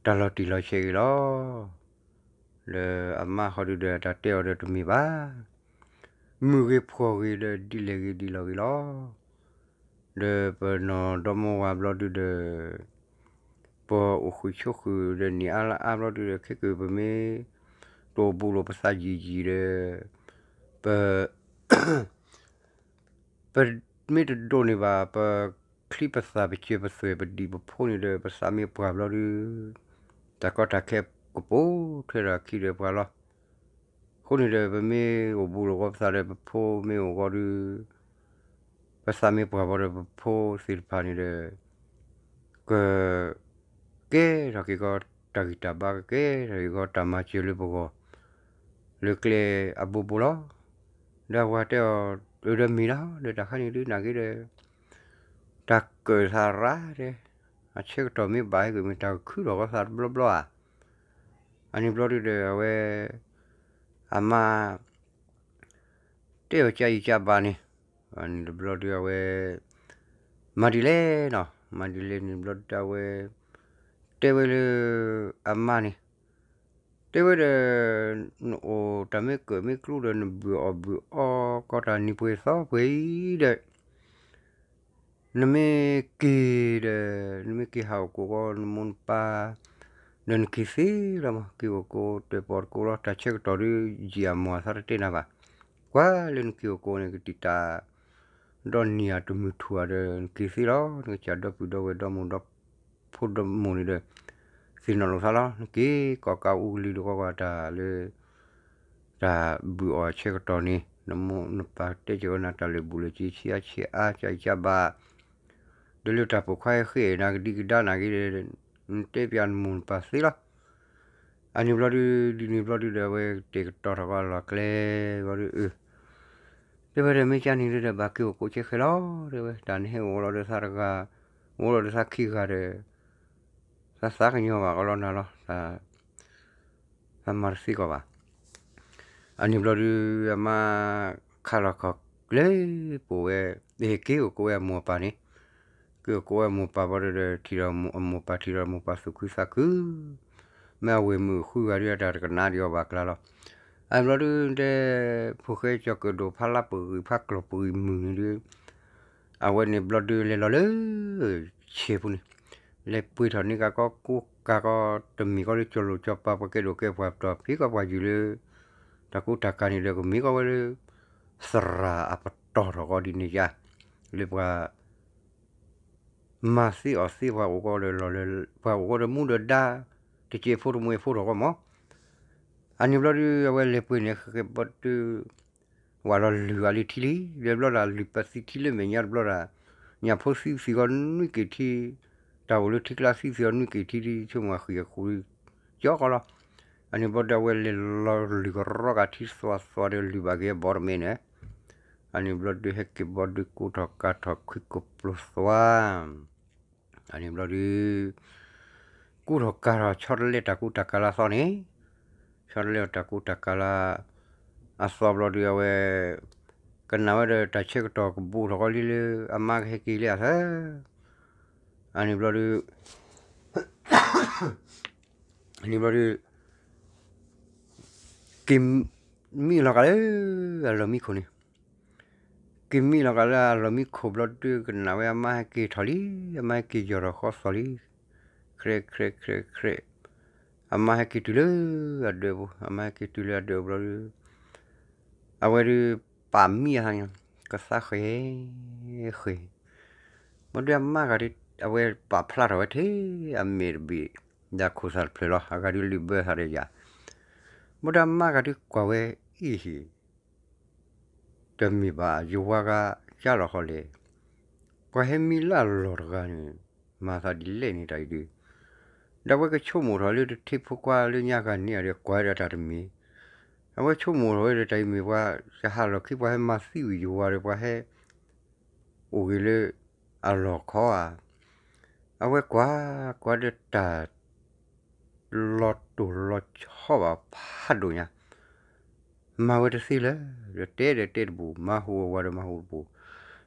တၢ်လီၤတံၢ်လီၤဆဲးဂ့ၤလီၤ. ဒီးအမါဃီဒုးဒီး တၢ်တဲအီၤဒီးတမ့ၢ်ဘၣ်, မုၢ်ဂ့ၤဖှီၣ်ဂ့ၤဒီးဒ်လဲၣ်ဂ့ၤဒ်လီၤဂ့ၤလီၤ. ဒီးပနီၢ်ဒီမါဝၤဘျီဒုးဒီး ပအိၣ်ဃုာ်ဆိးဃုာ်ဒီးန့ၢ်အါလၢအါဘျီဒုးဒီး ခဲကပမ့ၢ်တအိၣ်ဘူးလိာ်ပသးယံာ်ယံာ်ဒီး ပ ပမ့ၢ်တဒိးန့ၢ်ဘၣ် ပချံပသၣ်ပစၢၤပသွဲၣ် ပဒံၣ်ပဖိန့ၣ်ဒီး ပသးမ့ၢ်ပှၢ်ဘျီဒုး တၢ်ကီတၢ်ခဲကပိာ်ထွဲဒီးအခံဒီးပှၤလီၤ. အဃိန့ၣ်ဒီး ပမ့ၢ်အိၣ်ဘူးလိာ်ဃီပသးဒီး ပဖိမ့ၢ်အိၣ်ဃီဒုး ပသးမ့ၢ်ပှၢ်ဘျီဒီး ပဖိသ့ၣ်တဖၣ်န့ၣ်ဒီး က ကဲထီၣ်က့ၤကီးတၢ်ဂံၢ်တၢ်ဘါ ကကဲထီၣ်က့ၤကီးတၢ်မၤစၢၤလၢပဂီၢ် လၢကျဲအဘိဘိလီၤ. ဒီးအဝၤတဲအီၤ အၢ ဒီးမ့ၢ်လီၤ ဒီးတၢ်ခါန့ၣ်ဒုး နာ်က့ဒီး တၢ်ကၢၣ်သးရၣ်တဲ, အဆၢကတီၢ်မ့ၢ်ဘၣ်ဟဲက့ၤ မ့ၢ်တၢ်ကခုထီၣ်ကီးသးတဘျီဘျီဧါ. အန့ၣ်ဘျီဒုးဒီး အဝဲ အမါ တဲအီၤကၢ်အံၤကၢ်ဘၣ်န့ၣ်, န့ၣ်တဘျီဒုးအဝဲ မၤဒ်လဲၣ်နီၤ, မၤဒ်လဲၣ်န့ၣ်ဘျီဒုးအဝဲ တဲဝဲလၢ အမါန့ၣ် တဲဝဲဒီး နအိၣ်တၢ်မ့ၢ်ကၢၣ်မ့ၢ်ကျူဒီး နဘုၣ်အီၣ်ဘုၣ်အီကီးတၢ်နံၤပှဲၤသီပှဲၤအံၤဒီး နမ့ၢ်က့ၤဒီး နမ့ၢ်က့ၤဟးအိၣ်ကိးဂီၤ နမိၢ်နပၢ် ဒီးနက့ၤသ့လီၤမး, က့ၤအိၣ်ကိးတဲာ်ပီၣ်တကိးလီၤ. တၢ်ဆၢကတီၢ်ဒုး ယံာ်အမီၢ်အသးတတဲနၤဘၣ်. ကွၢ်လၢနက့ၤအိၣ်ကိးန့ၣ် ကတံာ်တာ်ဒီးနံၤဧါ တမုၢ်ထူၣ်ဧါဒီး နက့ၤသ့လီၤ. နကစၢ်ဒီပုၢ်ဒီဝဲၢ်ဒီမိၢ်ဒီဖိဒီမိၢ်န့ၣ်ဒီး သ့ၣ်နီၣ်လိာ်သးလီၤ. နက့ၤကီၢ်ကးအူကလံၤတကီးဂီၤတၢ်လၢ တၢ်ဘုၣ်အီၣ်ဆၢကတီၢ်န့ၣ် နမိၢ်နပၢ်တဲက့ၤဝဲနၤ တၢ်လၢာ်ဘူၣ်လၢာ်စ့ ဆံးအါဆံးအါ ကၢ်အံၤကၢ်ဘၣ် ဒီးလၢတၢ်ပိာ်ခွါဟဲဃ့အဲၣ်နၤကဒံကဒါနာ်က့ဒီး နတဲပျးနမိၢ်နပၢ်သ့လီၤ. အန့ၣ်ဘျီဒုး ဒ်န့ၣ်ဘျီဒုးဒီး အဝဲတဲာ်ကတီၤထီၣ်ကီးလီၢ်ကျဲဘျီဒုး အၢ တဲဝဲဒီး မ့ၢ်ကန့ၣ်ဒီး ဘၣ်က့ၤအိၣ်ကိးကဲခဲလီၤ တဲဝဲ, တၢ်နဟဲအိၣ်လီၤဒီးသးတဂၤ, အိၣ်လီၤဒီးသးခံဂၤဒီး သးသးကညီၤဘၣ်ကီးလီၤနၤလီၤ, သးမၤတသ့ကီးဘၣ်. အန့ၣ်ဘျီဒုး အမါခးလီၤခီၣ်လၢပဝဲ, က့ၤအိၣ်ကိးဝဲအမိၢ်အပၢ်န့ၣ်, က့ၤအိၣ်ကိးဝဲအမိၢ်ပၢ်ဘျီဒုးဒီး ထံၣ်ဒီးအမိၢ်ပၢ် ထံၣ်ဒီးအမိၢ်ပၢ်သူၣ်ခုသးခု, မ့ၢ်အဝဲၢ်မုၣ်ဃုဂၤဒုး အတၢ်တကနၣ်ဒံးအီၤဘၣ်ကျါလီၤ. အဘျီဒုးတဲ ဖိၣ်ဃဲကၠီၤကၢၣ်ဒိၣ်ဖးလါပဂံၢ်ဖးကျီၢ်ပဂံၢ်မုၢ်န့ၣ်ဒုး အဝဲန့ၣ်ဘျီဒုးလဲၤလီၤလၢ ဆဲးဖိန့ၣ်, လဲၤပှ့ၤထီၣ်န့ၢ်ကၤကီၢ်ကိးကၤကီၢ် တမ့ၢ်ကီးလၢကၠီၤလိာ်ကၠီၤပၤ ပှၤကဲဒိၣ်ကဲပှၤပတီၢ်ဖံးကီးပှၤယုၢ်လၢ တၢ်ကူတၢ်ကၤန့ၣ်ဒီး ကမ့ၢ်ကီးဝဲလၢ သရၣ်အပတီၢ်ထီၣ်ကီးဒ်န့ၣ်ယါ, လၢပှၤ မၤသ့အီၣ်သ့ပှၤအိၣ်ကီးဒီးလီၢ်လၢ ပှၤအိၣ်ကီးဒီးမူဒီးဒါ တစဲးဖိတမှဲၤဖိထီၣ်ကီးမး. အန့ၣ်ဘျီဒုး အဝဲလဲၤပှ့ၤန့ၢ်ဃဲက့ၤဘီဒုး ဝဲလီၤလုၢ်အလံၤထံလံ, ဒီးဘျီဒၣ်လုၢ်ပသံထံလၢမဲာ်ညါတဘျီဒၣ်, ညၣ်ဖိသံသံဂီၤနွံက့ၤထံ, တၢ်အိၣ်လၢထံကျါသံသံဂီၤနွံက့ၤထံဒ်ဆိကမိၣ်အဃံအဃူ ကၠီကီးလီၤ. အန့ၣ်ဘျီဒုး အဝဲလဲၤလီၤလုၢ်ကရီကၤထံသွါသွါဒီးလုၢ်ဘၣ်က့ၤဘီတမ့ၢ်န့ၣ်, အန့ၣ်ဘျီဒုး ဟဲက့ၤဘီဒုးကူထီၣ်ကၤထီၣ်ခွံကိၢ်ပျိသွါ အန့ၣ်ဘျီဒုး ကူထီၣ်ကၤထီၣ်ဆီတလဲတၢ်ကူတၢ်ကၤလၢအသီန့ၣ်, ဆီတလဲတၢ်ကူတၢ်ကၤလၢအသီဘျီဒုး အဝဲ ကနၣ်ဝဲဒီးတၢ်ဆၢကတီၢ်ကဘူးထီၣ်ကီးလံလၢ အမါကဟဲက့ၤလံအသး, အန့ၣ်ဘျီဒုး အန့ၣ်ဘျီဒုး က့ၤမံလီၤကၤလၢအလီၢ်မံခိၣ်န့ၣ်, က့ၤမံလီၤကၤလၢအလီၢ်မံခိၣ်ဘျီဒုး ကနၣ်ဝဲအမါဟဲက့ၤထီၣ်လံ, အမါဟဲက့ၤယီၤထီၣ်ဃီသီၣ်လံ, ခြဲးခြဲးခြဲးခြဲး, အမါဟဲက့ၤတုၤလၢအဒၢးပူၤ, အမါဟဲက့ၤတုၤလၢအဒၢးပူၤဘျီဒုး အဝဲဒုး ပာ်မံအသးန့ၣ် ကသးဃဲၤဃဲၤ, ဘျီဒုးအမါဂၤဒုး အဝဲပာ်ဖျါထီၣ်ဝဲထဲအမဲာ်တဘ့ၣ် ဒီးခိၣ်သၣ်တဖျၢၣ်လီၤ. အဂၤဒုးလုၢ်ဘၢသးဒီးယၤ, ဘျီဒုးအမါဂၤဒုးကွၢ်ဝဲအံၤ တမ့ၢ်ဘၣ် ယဝၤဂၤကၢ်လီၤဃီလဲၣ်, ပှၤဟဲမံလၢအလီၢ်တဂၤန့ၣ် မၤသးဒ်လဲၣ်န့ၣ်တၢ်အံၤဒုး, ဒီးအဝဲကဆိကမိၣ်ထီၣ်လၢတထံဖိခွါလၢညါဂၤန့ၣ်ဒီး ကွၢ်ဝဲဒၣ်တၢ်တမံၤ, အဝဲဆိကမိၣ်ထီၣ်ဝဲဒီးတၢ်အံၤမ့ၢ်ပှၤ ယဟးလီၢ်ခံပှၤဟဲမၤသံဝံၤယဝၤဒီးပှၤဟဲ အိၣ်ဂ့ၤလၢအလီၢ်ခီဧါ, အဝဲကွၢ် ကွၢ်ဒီးတၢ် လီၤတိၢ်လီၤဆီဘၣ်ဖးဒိၣ်ညါ, မၤဝဲတသ့လၢၤ, ဒီးတဲဒီးတဲတပူၤ မၤဟူးအဝၤဒီးမၤဟူးတပူၤ,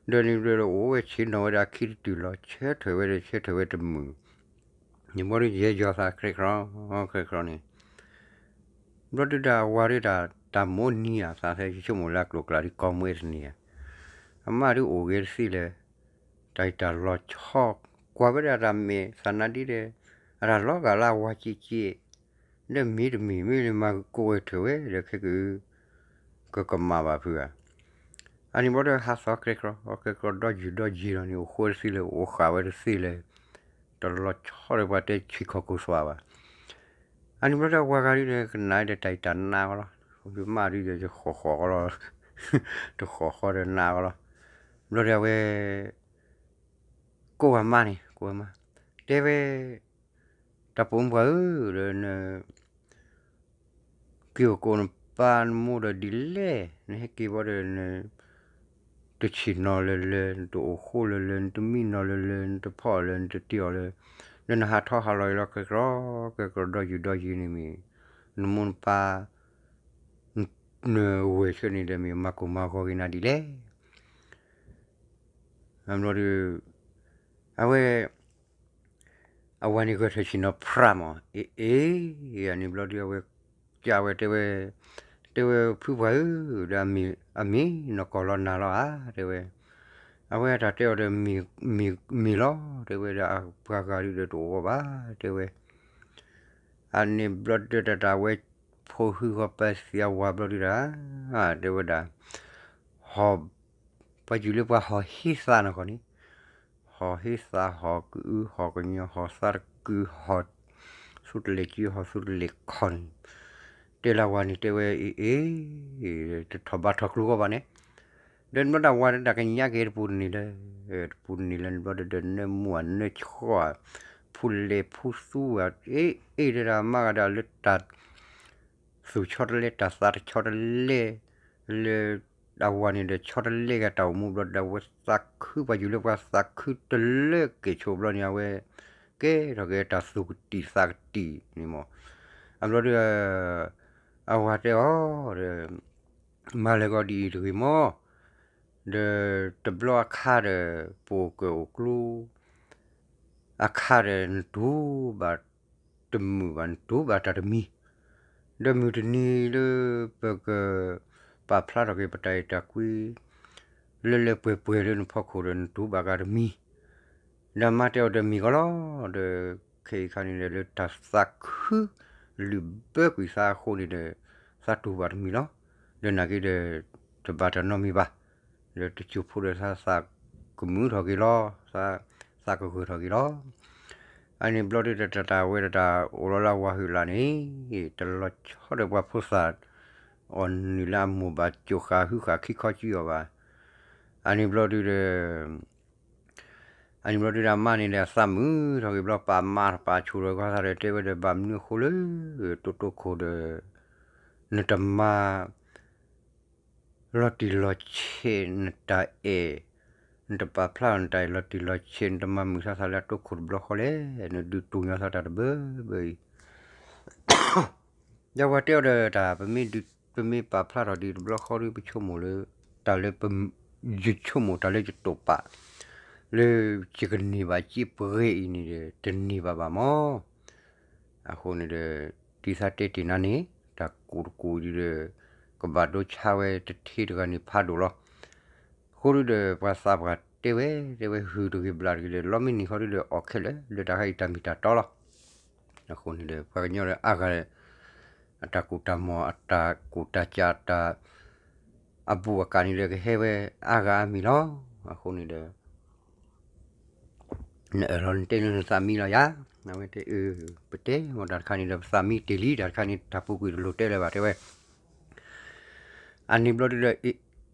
ဒီးန့ၣ်ဒီးအိၣ်ဝဲဆ့ၣ်နီၤဝဲဒီးအခံတတုၤလီၤ ဆၢထၢၣ်ဝဲဒီးဆၢထၢၣ်ဝဲတမုာ်, န့ၣ်ဘျီဒုးယဲယီၤသးခြဲးခြီ ခြဲးခြီန့ၣ် ဘျီဒုးဒၣ်အဝၤဒုးဒၣ် တၢ်မိၣ်နံၤအသးဖဲ ယဆိကမိၣ်လၢအကျိၤကျဲဒ်ကိးမွဲတန့ၢ်ဧါ, အမါဒုးအိၣ်ဂ့ၤတသ့လၢၤ, တၢ်အံၤတၢ်လီၤဆီ, ကွၢ်ဝဲဒၣ်တၢ်မဲာ်သးနါဒ်ဒီး အတၢ်လီၤဂာ်လၢအဝၤက့က့, ဒီးမ့ၢ်တမ့ၢ်မ့ၢ်လၢမၤကိးဝဲထၢၣ်ဝဲဒီးခဲက ကကမၣ်ဘၣ်ဖုဂၤ အန့ၣ်ဘျီဒီးဟးသီကျဲကျီ ကျဲကျီဒီယုၢ်ဒီယံၤလီၤန့ၣ် အိၣ်ဃိတသ့လၢၤ အိၣ်ဃာ်ဝဲတသ့လၢၤ, တလီၤဆီဒီးပှၤတဲဆံးခီၣ်ခိၣ်သွါဘၣ်. အန့ၣ်ဘျီဒီးပှၤဂၤဒုးဒီးကနၣ်ဒီးတၢ်အံၤတၢ်နါကီလီၤ, မ့ၢ်မးဒုးဒီးယဃီၣ်ဃီၣ်ကီလီၤ, တဃီၣ်ဃီဒီးနါကီလီၤ. ဘျီဒီးအဝဲ ကိးဝဲမါန့ၣ် ကိးဝဲမါ, တဲဝဲ တၢ်ပိာ်မုၣ်ပှၢ်ဧၢ, ဒီးန က့ၤအိၣ်ကိးနပၢ်နမိၢ်ဒီးဒ်လဲၣ်, နဟဲက့ၤဘီဒီး နတဆ့ၣ်နီၤလၢၤလၢၤ, နတအိၣ်ဃိလၢၤလၢၤ, နတမံနီၤလၢၤလၢၤ, နတဖီၣ်အီၣ်လၢၤ, နတတ့ၢ်အီၣ်လၢၤ, ဒီးနဟးထီၣ်ဟးလီၤအံၤလီၤ ကျဲကျီ ကျဲကျီဒီယုၢ်ဒီယံၤန့ၣ်မ့ၢ် နမိၢ်နပၢ် နဝဲၢ်ဆၢန့ၣ်ဒီးမ့ၢ်မၤကိၢ်မၤဂီၤက့ၤနၤဒ်လဲၣ်. အဘျီဒီး အဝဲ အဝၤန့ၣ်ဂဲၤထၢၣ်ဆ့ၣ်နီၤဖြးမး, အ့ အ့ အန့ၣ်ဘျီဒုးအဝဲ ကးဝဲတဲဝဲ, တဲဝဲဖုပှၢ်ဧၢ, ဒီးအမ့ၢ်နီၢ်ကီၢ်လီၤနၤလီၤဧါ, တဲဝဲ, အဝဲအတၢ်တဲအီၤဒီး မ့ၢ်လီၤ, တဲဝဲဒၣ်အပှၤဂၤဒုးဒီးတအိၣ်ဂီၢ်ဘၣ်, တဲဝဲ အန့ၣ်ဘျီဒုးတၢ်တၢ်ဝဲ ဖိဟုဂီၤပသံအဝၤဘျီဒုးတၢ် တဲဝဲဒၣ် ဟီၣ် ပှၤယုၢ်လၢပှၤဟီၣ်ဟ့သးနီၢ်ကီၢ်န့ၣ် ဟီၣ်ဟ့သး ဟီၣ်ကအု ဟီၣ်ကညီ ဟီၣ်သးတကု ဟီၣ်သူတလဲၣ်ကု ဟီၣ်သူတလဲၣ်ခီၣ်န့ၣ် တဲလၢဝၤန့ၣ်တဲဝဲ အ့ အ့ တထီၣ်ဘးထီၣ်ကျိဂီၢ်ဘၣ်န့ၣ် ဒီးနဘျီဒၣ်ဝၤဒီးတၢ်ကညးက့ၤတပူၤတန့ၢ်လၢ တပူၤတန့ၢ်လၢနဘျီဒီး နၢမူအနၢဆှီ ဖူလဲၣ်ဖူသူဧါ အ့ အ့ တဲဒၣ်မါဂၤဒီးလၢတၢ် သူၣ်ဆီတလဲ တၢ်သးတဆီတလဲ လၢ အဝၤန့ၣ်ဒီးဆီတလဲက့ၤတၢ်အိၣ်မူဘျီဒီး အဝဲသးခုပှၤယူၤလၢပှၤသးခုတလၢကဲၣ်ဆိးဘျီန့ၣ် အဝဲ ကဲထီၣ်က့ၤတၢ်သူၣ်ကတံာ်သးကတံာ်န့ၣ်မး. အဘျီဒီး အဝၤတဲအီၤဒီး မၤလဲၤကီးဒ်အံၤတဂ့ၤမး, ဒီးတဘျီအခါဒီး ပအိၣ်ကၢၣ်အိၣ်ကျိ အခါဒီးနတူၢ်ဘၣ်တမုာ်ဘၣ် နတူၢ်ဘၣ်တၢ်တမံၤ, ဒီးမုၢ်တနံၤလၢ ပကပာ်ဖျါထီၣ်က့ၤပတၢ်အဲၣ်တၢ်ကွံ လၢလၢပှဲၤပှဲၤလၢနဖီခိၣ်ဒီး နတူၢ်ဘၣ်ကါတမံၤ, ဒီးမါတဲအီၤဒီးမ့ၢ်ကီးလီၤ, ဒီးခဲအံၤခါန့ၣ်ဒီး လၢတၢ်သးခုလုာ်ဘၢကွံာ်သးအဃိန့ၣ်ဒီး သးတူၢ်ဘၣ်တမံၤလီၤ. ဒီးနာ်က့ဒီး တဘၣ်တၢ်နီတမံၤဘၣ်, ဒီးတစိၢ်ဖိဒီးသးသးကမုာ်ထီၣ်က့ၤလီၤ, သးကဂၢၢ်ထီၣ်က့ၤလီၤ. အန့ၣ်ဘျီဒုဒီး တၢ်တၢ်ဝဲတၢ်တၢ်အိၣ်လီၤလၢအဝၤဟုာ်လၢ်န့ၣ် တလီၤဆီဒီးပှၤဖိသၣ် အီၣ်နုာ်လၢအမိၢ်ဘၣ်ကၠိဃာ်ဟုဃာ်ခံခီကံအီၤဘၣ်. အန့ၣ်ဘျီဒုဒီး အန့ၣ်ဘျီဒုဒီးအမါန့ၣ်ဒီး အသးမုာ်ထီၣ်က့ၤဘျီ ပာ်မါပာ်ဆိၣ်ထီၣ်ကီသးဒီး တဲဝဲဒီး ဘၣ်မနုၤအဃိလၢ တိတိခိၣ်ဒီး နတမၤ လီၤတံၢ်လီၤဆဲးနတၢ်အဲၣ်, နတပာ်ဖျါထီၣ်နတၢ်အဲၣ်လီၤတံၢ်လီၤဆဲး နတမၤမုာ်သးသးလၢအတိခိၣ်တဘျီဃီလဲၣ်, နဒုးတူၢ်ညီသးတၢ်တဘၢဘၢအံၤ ဒီးပှၤတဲအီၤဒီးတၢ် ပမ့ၢ်ပာ်ဖျါထီၣ်ဒ်တဘျီဃီဒီး ပဆိကမိၣ်လၢ တၢ်လၢ ယဆိကမိၣ်တၢ်လၢယတိာ်ပာ် လၢယကန့ၢ်ဘၣ်စ့ပှဲၤအံၤန့ၣ်ဒီး တန့ၢ်ဘၣ်ဘၣ်မး. အဃိန့ၣ်ဒီး ဒ်သးတဲတ့ၢ်နၤန့ၣ် တၢ်ကူၣ်တကူၣ်ဒ်ဒီး ကဘၣ်ဒိဆါဝဲတထ့တဂၤန့ၣ်ဖးဒိၣ်လီၤ. အဃိဒီး ပှၤသးပှၢ်တဲဝဲ တဲဝဲ ဟုၣ်တဂ့ၤဘျၣ်တဂ့ၤဒီး လီမ့ၢ်နံၤဃီဒီး အီၣ်ခဲလၢာ် လၢတၢ်ခါအံၤတၢ်မ့ၢ်တၢ်တီလီၤ. အဃိန့ၣ်ဒီး ပှၤကညီဒီးအါဂၤ အတၢ်ကူၣ်တၢ်မီၢ် အတၢ်ကူၣ်တၢ်ကး တၢ် အဘူးအကၣ်န့ၣ်ဒီး ကဟဲဝဲအါဂၤအါမံၤလီၤ. အဃိန့ၣ်ဒီး နအၢၣ်လီၤနတဲလၢနသးမံလီၤယၤ, အဝဲတဲအၢ ပတဲမ့ၢ်တၢ်တခါန့ၣ်ဒီး ပသးမံတ့ၢ်လံ တၢ်တခါန့ၣ် တၢ်ပူၤကွံာ်တလိၣ်တဲလၢၤဘၣ် တဲဝဲ. အန့ၣ်ဘျီဒုဒီး အ့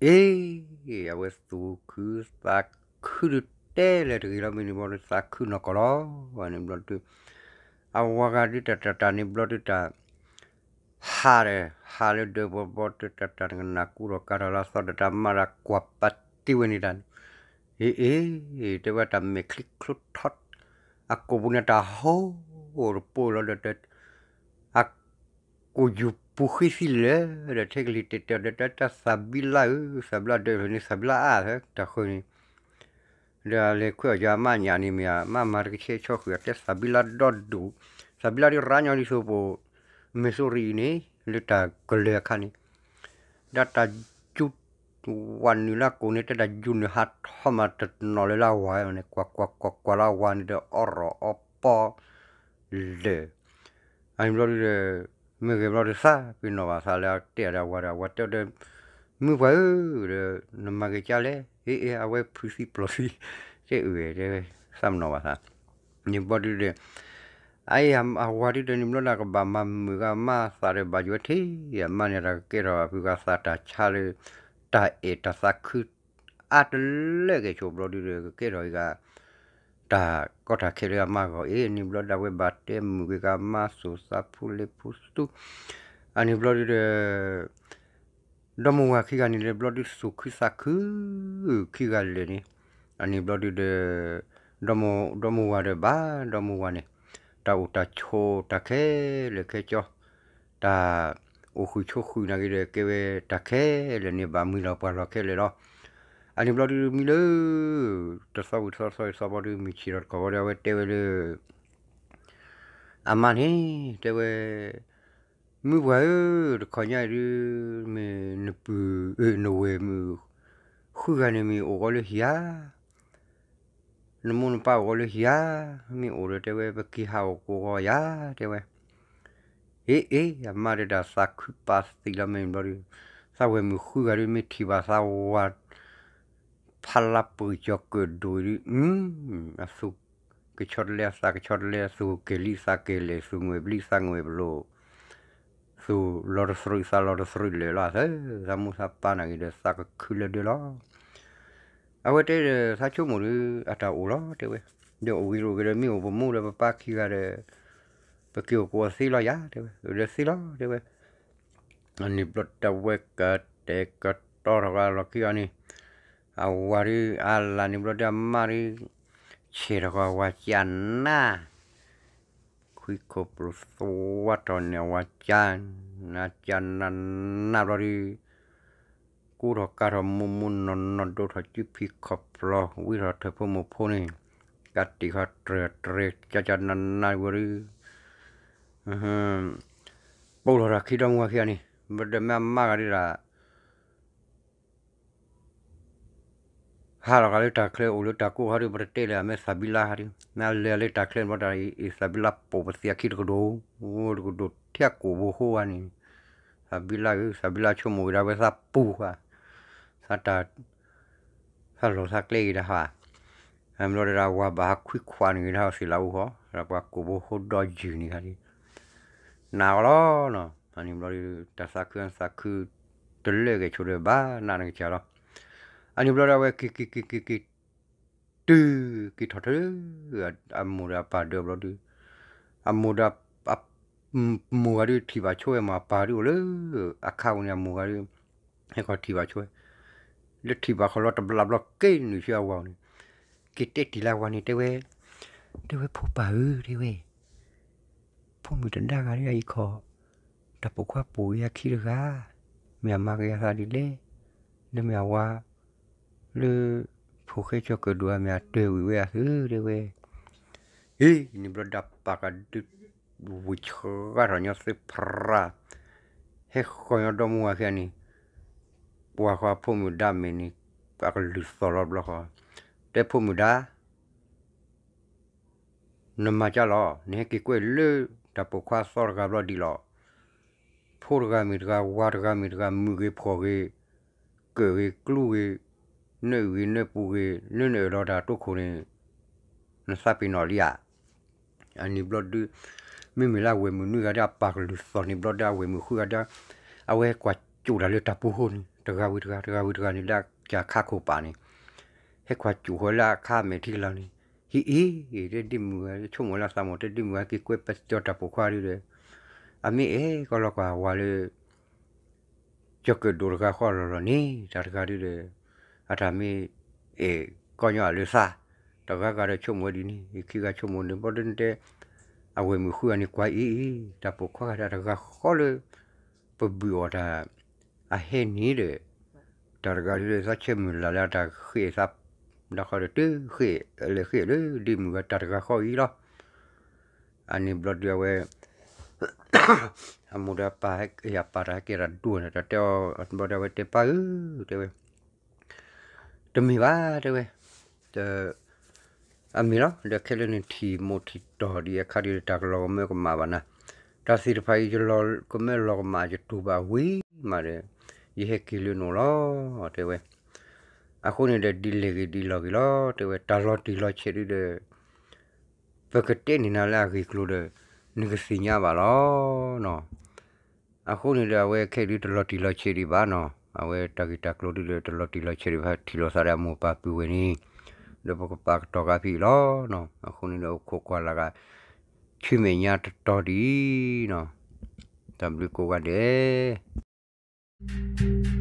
အ့ အဝဲသူၣ်ခုသးခုဒီးတဲလၢၤတဂ့ၤလီၤ မ့ၢ်န့ၣ်ဘျီဒု သးခုနီၢ်ကီၢ်လီၤ. အန့ၣ်ဘျီဒု အဝၤဂၤဒုတၢ်တၢ်တၢ်န့ၣ်ဘျီဒုတၢ် ဟးဒီး ဟးလၢဒၢးဘီဘီ တၢ်တၢ်တၢ်နကနၣ်ကူထီၣ်ကၤထီၣ်လၢအသီဒီး တၢ်မၤတၢ်ကွၢ်ပာ်တ့ၢ်ဝဲန့ၣ်တၢ်န့ၣ်, အ့ အ့ တဲဝဲတၢ်မဲာ်ချံချိထီ အကိာ်ပူၤန့ၣ်တၢ်ဟိၣ်တပိၢ်လီၤဒီး အကိာ်ယူၤပူၤဃံသံလၢာ်ဒီး ထဲကလံၤတဲာ်တဲာ်ဒီး တၢ်သးဘံလါဧၢ သးဘံလါဒၢးန့ၣ် သးဘံလါအါ တၢ်ဃၢၤန့ၣ် ဒီးအလဲၤခွဲးအီၤယၤအမါညၣ်န့ၣ်မ့ၢ် အမါမၤတကဆှဲဆီဃုာ် အတဲသးဘံလါဒီဒူၣ်, သးဘံလါဒုးရါညီဒ်သိးပအိၣ် မ့ၢ်သိရံအံၤန့ၣ် လၢတၢ်ကလၢၤအခါန့ၣ် ဒီးတၢ်ယူၤ ဝၤနုာ်လၢအကိာ်န့ၣ် တဲတၢ်ယူၤနုာ်ဟးထီၣ်မးတနီၤလၢလၢအဝၤန့ၣ် ကွၢ်ကွၢ်ကွၢ်ကွၢ်လၢအဝၤန့ၣ်ဒီး အီၣ်ရီၣ်အီပီ လၢာ် အန့ၣ်ဘျီဒုဒီး မ့ၢ်ဂ့ၤဘျီဒုသးပ့ၤနီၣ်ဘၣ်သးလၢအတဲအီၤဒီးအဝၤဒီး အဝၤတဲအီၤဒီး မုၢ်ပှၢ်ဧၢ ဒီး နမၤဂ့ၤကၠါလဲၣ် အ့ အ့ အဝဲဖုးသံပျိာ်သံ တဲအၢ တဲဝဲ သးပ့ၤနီၣ်ဘၣ်သး န့ၣ်ဘျီဒုဒီး အအံၤအဝၤဒုဒီးန့ၣ်ဘျီဒုကဘၣ်မၤမုာ်ဂ့ၤအမါသးဒီးဘၣ်ယိၣ်ဝဲထံၣ် အမါန့ၣ်တၢ်ကကဲထီၣ်အဖုဂၤသးတၢ်ဆါလၢ တၢ်အဲၣ်တၢ်သးခု အါတလၢကဲၣ်ဆိးဘျီဒုဒီး ကကဲထီၣ်အံၤဂၤ တၢ်ကီတၢ်ခဲလၢအမါဂီၢ်အ့ၣ် န့ၣ်ဘျီဒုဝဲဘၣ်တဲမုာ်က့ၤကမါသူၣ်သးဖူလဲၤဖူသူ အန့ၣ်ဘျီဒုဒီး ဒီမါဝၤခံဂၤန့ၣ်ဒီး ဘျီဒုသူၣ်ခုသးခု ခံဂၤလၢာ်န့ၣ် အန့ၣ်ဘျီဒုဒီး ဒီမါဝၤဒီးဘၣ် ဒီမါဝၤန့ၣ် တၢ်အိၣ်တၢ်ဆိးတၢ်ခဲလၢာ်ခဲဆ့ တၢ်အိၣ်ဃုာ်ဆိးဃုာ်နာ်က့ဒီး ကဲဝဲတၢ်ခဲလၢာ်န့ၣ် ဘၣ်မံလီၤပှၤလီၤခဲလၢာ်လီၤ. အန့ၣ်ဘျီဒုမံလၢ တသီဝံၤတသီ တသီဝံၤတသီဘျီဒု မုၢ်ဆ့ၣ်ထီၣ်တကီၢ်ဘျီဒု အဝဲတဲဝဲလၢ အမါန့ၣ် တဲဝဲ မုၢ်ပှၢ်ဧၢ တခီညါအံၤဒု မ့ၢ်နပုၢ် နဝဲၢ်မုၣ် ဃုဂၤန့ၣ်မ့ၢ်အိၣ်ဂီၤလၢဟံၣ်ဧါ နမိၢ်နပၢ်အိၣ်ဂီၤလၢဟံၣ်ဧါ မ့ၢ်အိၣ်ဒီးတဲဝဲ ပက့ၤဟးအိၣ်ကိးဂီၤယၤ တဲဝဲ အ့ အ့ အမါဒီးတၢ်သးခုပာ်သံလီၤ မ့ၢ်ဘျီဒု သးဝဲၢ်မုၣ်ဃုဂၤဒုမ့ၢ်ထံၣ်ဘၣ်သးဝၤ ဖးလါပှ့ၤကၠီၤကၢၣ်ဒိၣ်အံၤဒု အသူၣ်ကဆီတလဲ အသးကဆီတလဲ အသူၣ်ကဲၤလံ သးကဲၤလဲၣ် သူၣ်ငွဲၣ်ဘျံးသးငွဲၣ်ဘျိၣ် သူၣ်လီၤတသရူးသးလီၤတသရူးလၢာ်လီၤသၢ သးမိၢ်သးပၢ်နာ်က့ဒီး သးကခုလၢဒၢလီၤ. အဝဲတဲဒီး သးဆိကမိၣ်ဒု အတၢ်အိၣ်လီၤ တဲဝဲ, ဒီးအိၣ်ဂ့ၤတအိၣ်ဂ့ၤဒီး မ့ၢ်အိၣ်ပမိၢ်ဒီးပပၢ်ခံဂၤဒီး ပက့ၤအိၣ်ကိးအီၤသ့လီၤယၤ တဲဝဲ, ဒီးသ့လီၤ တဲဝဲ. အန့ၣ်ဘျီတၢ်ဝဲကတဲာ်က တီထီၣ်ကလီၤခံအီၤန့ၣ်, အဝၤဒုးအလၢ်န့ၣ်ဘျီဒုးအမါဒုး, ဆဲးထီၣ်ကီးအဝၤကနၣ်, ခွံခိၣ်ပျိသဝါထီၣ်န့ၣ် အဝၤကနၣ်ကနၣ်ဘျီဒုး ကူထီၣ်ကါထီၣ်မိၢ်မိၢ်နီၢ်နီၢ် ဒိထီၣ်စုဖံးခီၣ်ပျီ ဝံထီၣ်ထၢၣ်ဖိမိၢ်ဖိန့ၣ်, ကးတံာ်ဃီတြဲၤတြဲၤကၠၢ်ကၠၢ်နးနးဝဲဒုး, ပိာ်လီၤတၢ်ခံဒီမါဝၤခံဂၤန့ၣ်, ဘၣ်ဒီးမ့ၢ်အမါဂၤဒုးဒၣ် ဟးလီၤဂာ်လၢတၢ်ချၢအိၣ်လၢတၢ်ကိၢ်ခါဒုး ပတတဲလၢၤ မ့ၢ်သးဘံလါခါဒုး နလဲၤလၢတၢ်ချၢန့ၣ်ဘျီတၢ်အံၤ သးဘံလါပိာ်ပသံးအခံတကဒိၣ်, တကဒိၣ်ထဲကိာ်ဘိဃိဂၤန့ၣ်, သးဘံလါဧၢ သးဘံလါဆိကမိၣ်ဂ့ၤဒၣ်ဝဲသးပူၤဃာ်, သးတၢ် သးလီၤသးကျဲဂ့ၤဒၣ်ဃာ်, အမ့ၢ်ဘျီဒီးဝၤဘၣ်ဟးခွံခွးန့ၣ်ဂ့ၤဒၣ်သ့ၣ်လၢအူဃီ, ဒီးပှၤကိာ်ဘိဃိဒီယုၢ်န့ၣ်ခါဒုး နးအီၤလီၤနီၤ, အန့ၣ်ဘျီဒုး တၢ်သးခုသးခု တလၢဂဲၤဆိဒီးဘၣ်နးနကစၢ်လီၤ, အန့ၣ်ဘျီဒီးအဝဲက့ၤက့ၤက့ၤက့ၤက့ၤ တုၤက့ၤထီၣ်ထၢ အမိၢ်ဒီးအပၢ်ဒၢးဘျီဒုး, အမိၢ်ဒီး မိၢ်ဂၤဒုးထံၣ်ဘၣ်ဆိဝဲမ့ၢ်အပၢ်ဒုးအိၣ်လၢ အခါပူၤန့ၣ် အမိၢ်ဂၤဒုး ဟဲခီထံၣ်ဘၣ်ဆိဝဲ, လၢထံၣ်ဘၣ်ခီလီၤတဘျီဘျီက့ၤနုာ်ဆူအဝၤန့ၣ်, က့ၤတဲတံၢ်လၢအဝၤန့ၣ်တဲဝဲ, တဲဝဲဖိပၢ်ဧၢ တဲဝဲ ဖိမုၣ်တဒါဂၤဒ်အံၤခီ, တၢ်ပိာ်ခွါပိာ်က့ၤအခံတဂၤ, မ့ၢ်အမၤက့ၤအသးဒ်လဲၣ်, လၢမ့ၢ်အဝၤ, လၢ, ဖိၣ်ဃဲကၠီၤကၢၣ်ဒိၣ်အမ့ၢ်အတၢၢ်ဝံၤဝဲအသုတဲဝဲ, အ့ၣ် န့ၣ်ဘျီဒၣ်ပၢ်ကဒုး, ဝံၤဆှၢထီၣ်ညီသုဖရၣ်, ဟဲဃီၤညီဒီမါဝၤခံဂၤန့ၣ်, ပှၤဃီဖိမုၣ်ဒါမဲာ်န့ၣ်, ပှၤကလုၢ်သီၣ်လီၤဘျီဃီ, တဲဖိမုၣ်ဒါ နမၤကၢ်လီၤ, နဟဲက့ၤကွဲၢ်လၢတၢ်ပိာ်ခွါသီတဂၤဘျီဒ်လီၤ. ဖိတဂၤမ့ၢ်တဂၤ, ဝၤတဂၤမ့ၢ်တဂၤ, မုၣ်ဂ့ၤဖှီၣ်ဂ့ၤ, ကၢၣ်ဂ့ၤကျူဂ့ၤ, နၢအုၣ်ဂ့ၤနၢပူၤဂ့ၤ, လၢနအၢၣ်လီၤတၢ်တိခိၣ်န့ၣ်, နသးပ့ၤနီၣ်လံဧါ. အန့ၣ်ဘျီဒုး, မ့မ့ၢ်လၢအဝဲၢ်မုၣ်နွံဂၤဒီးအပၢ်ကလုၢ်သီၣ်န့ၣ်ဘျီဒုး အဝဲၢ်မုၣ်ဃုဂၤဒီး, အဝဲဟဲကွၢ်ကၠိၣ်တၢ်လၢတၢ်ပူၤဃိန့ၣ် တဂၤဝံၤတဂၤ, တဂၤဝံၤတဂၤန့ၣ် လၢကၢ်ခါခိၣ်ပာ်န့ၣ်, ဟဲကွၢ်ကၠိၣ်ဃီလၢအခါမဲာ်ထံကလီၤန့ၣ်, ဟံၣ်အံၤ, တဲဒ့မုၣ်ဂၤ ဆိကမိၣ်လၢသးမိၢ်တဲဒ့မုၣ်ဂၤက့ၤကွဲၢ်ပၢၤတီတၢ်ပိာ်ခွါဒုးဒီး, အမ့ၢ်အဲၣ်ကီလီၤကွၢ်ဝၤလၢ ကၠီၤကၢၣ်ဒိၣ်တဂၤဃီလီၤလီၤန့ၣ် တၢ်တဂၤဒုးဒီး, အတၢ်မ့ၢ်အဲၣ်ကီညီအလၢသး, တဂၤဂၤဒီးဆိကမိၣ်ဝဲဒ်န့ၣ်, ခံဂၤဆိကမိၣ်န့ၣ် ဘျီဒုးတဲ, အဝဲၢ်မုၣ်ဃုဂၤန့ၣ်ကွၢ်အံၤ, တၢ်ပိာ်ခွါဂၤတၢ်တဂၤဃီလၢ ပဘုၣ်အီၣ်တၢ်, အဟဲန့ၣ်ဒီး, တၢ်တဂၤဒုးဒီးသးဆၢမုၢ်လၢ်လၢတၢ်ဃ့သး, ဒီးဃီဒီးတုၤဃ့, လဲၤဃ့လၢဒ့မုၣ်ဂၤတၢ်တဂၤဃီအံၤလီၤ. အန့ၣ်ဘျီဒုးအဝဲ အမိၢ်ဒီးအပၢ်ဟဲက့ၤအပၢ်တၢ်ဟဲက့ၤတၢ်ဒိၣ်န့ၣ် တၢ်တဲအီၤ ဘျီဒုးအဝဲတဲပၢ်ဧၢ, တဲဝဲ, တမ့ၢ်ဘၣ်တဲဝဲ, အမ့ၢ်လီၤ ဒီးခဲလၢာ်န့ၣ်ထံၣ်မိၢ်ထံၣ်တီၢ်ဒံးအခါဒုးဒီးတၢ်ကလီၤကမၢကမၣ်ဘၣ်နၤ, တၢ်သ့ၣ်တဖၣ်အံၤယလီၤကမၢလီၤကမၣ်ယတူၢ်ဘၣ်ဝံၤမးဒီး, ယဟဲက့ၤလၢနအိၣ်လီၤ, တဲဝဲ. အဃိန့ၣ်ဒီးဒ်လဲၣ်ဂ့ၤဒ်လဲၣ်ဂ့ၤလီၤ တဲဝဲ, တၢ်လီၤတံၢ်လီၤဆဲးဒုးဒီး ပကတဲန့ၢ်နၤလၢအဂ့ၢ်ကျိၤဒီး နကသ့ၣ်ညါဘၣ်လီၤနီၤ. အဃိန့ၣ်ဒီးအဝဲခဲအံၤဒုးတလီၤတံၢ်လီၤဆဲးဒံးဘၣ်နီၤ, အဝဲတၢ်ဂ့ၢ်တၢ်ကျိၤဒုးဒီးတလီၤတံၢ်လီၤဆဲးဒံးဘၣ် ထံၣ်လိာ်သးဒီးအမိၢ်ပၢ်ပုၢ်ဝဲၢ်န့ၣ်, ဒီးပကပာ်ကတီၤက့ၤဖဲအံၤလီၤနီၤ. အဃိန့ၣ်ဒီးအိၣ်ခိးကွၢ်လၢ်ဂၤ ဆူမဲာ်ညါတတီၤဒံးနီၤ. တၢ်ဘျုးကိးဂၤဒဲး.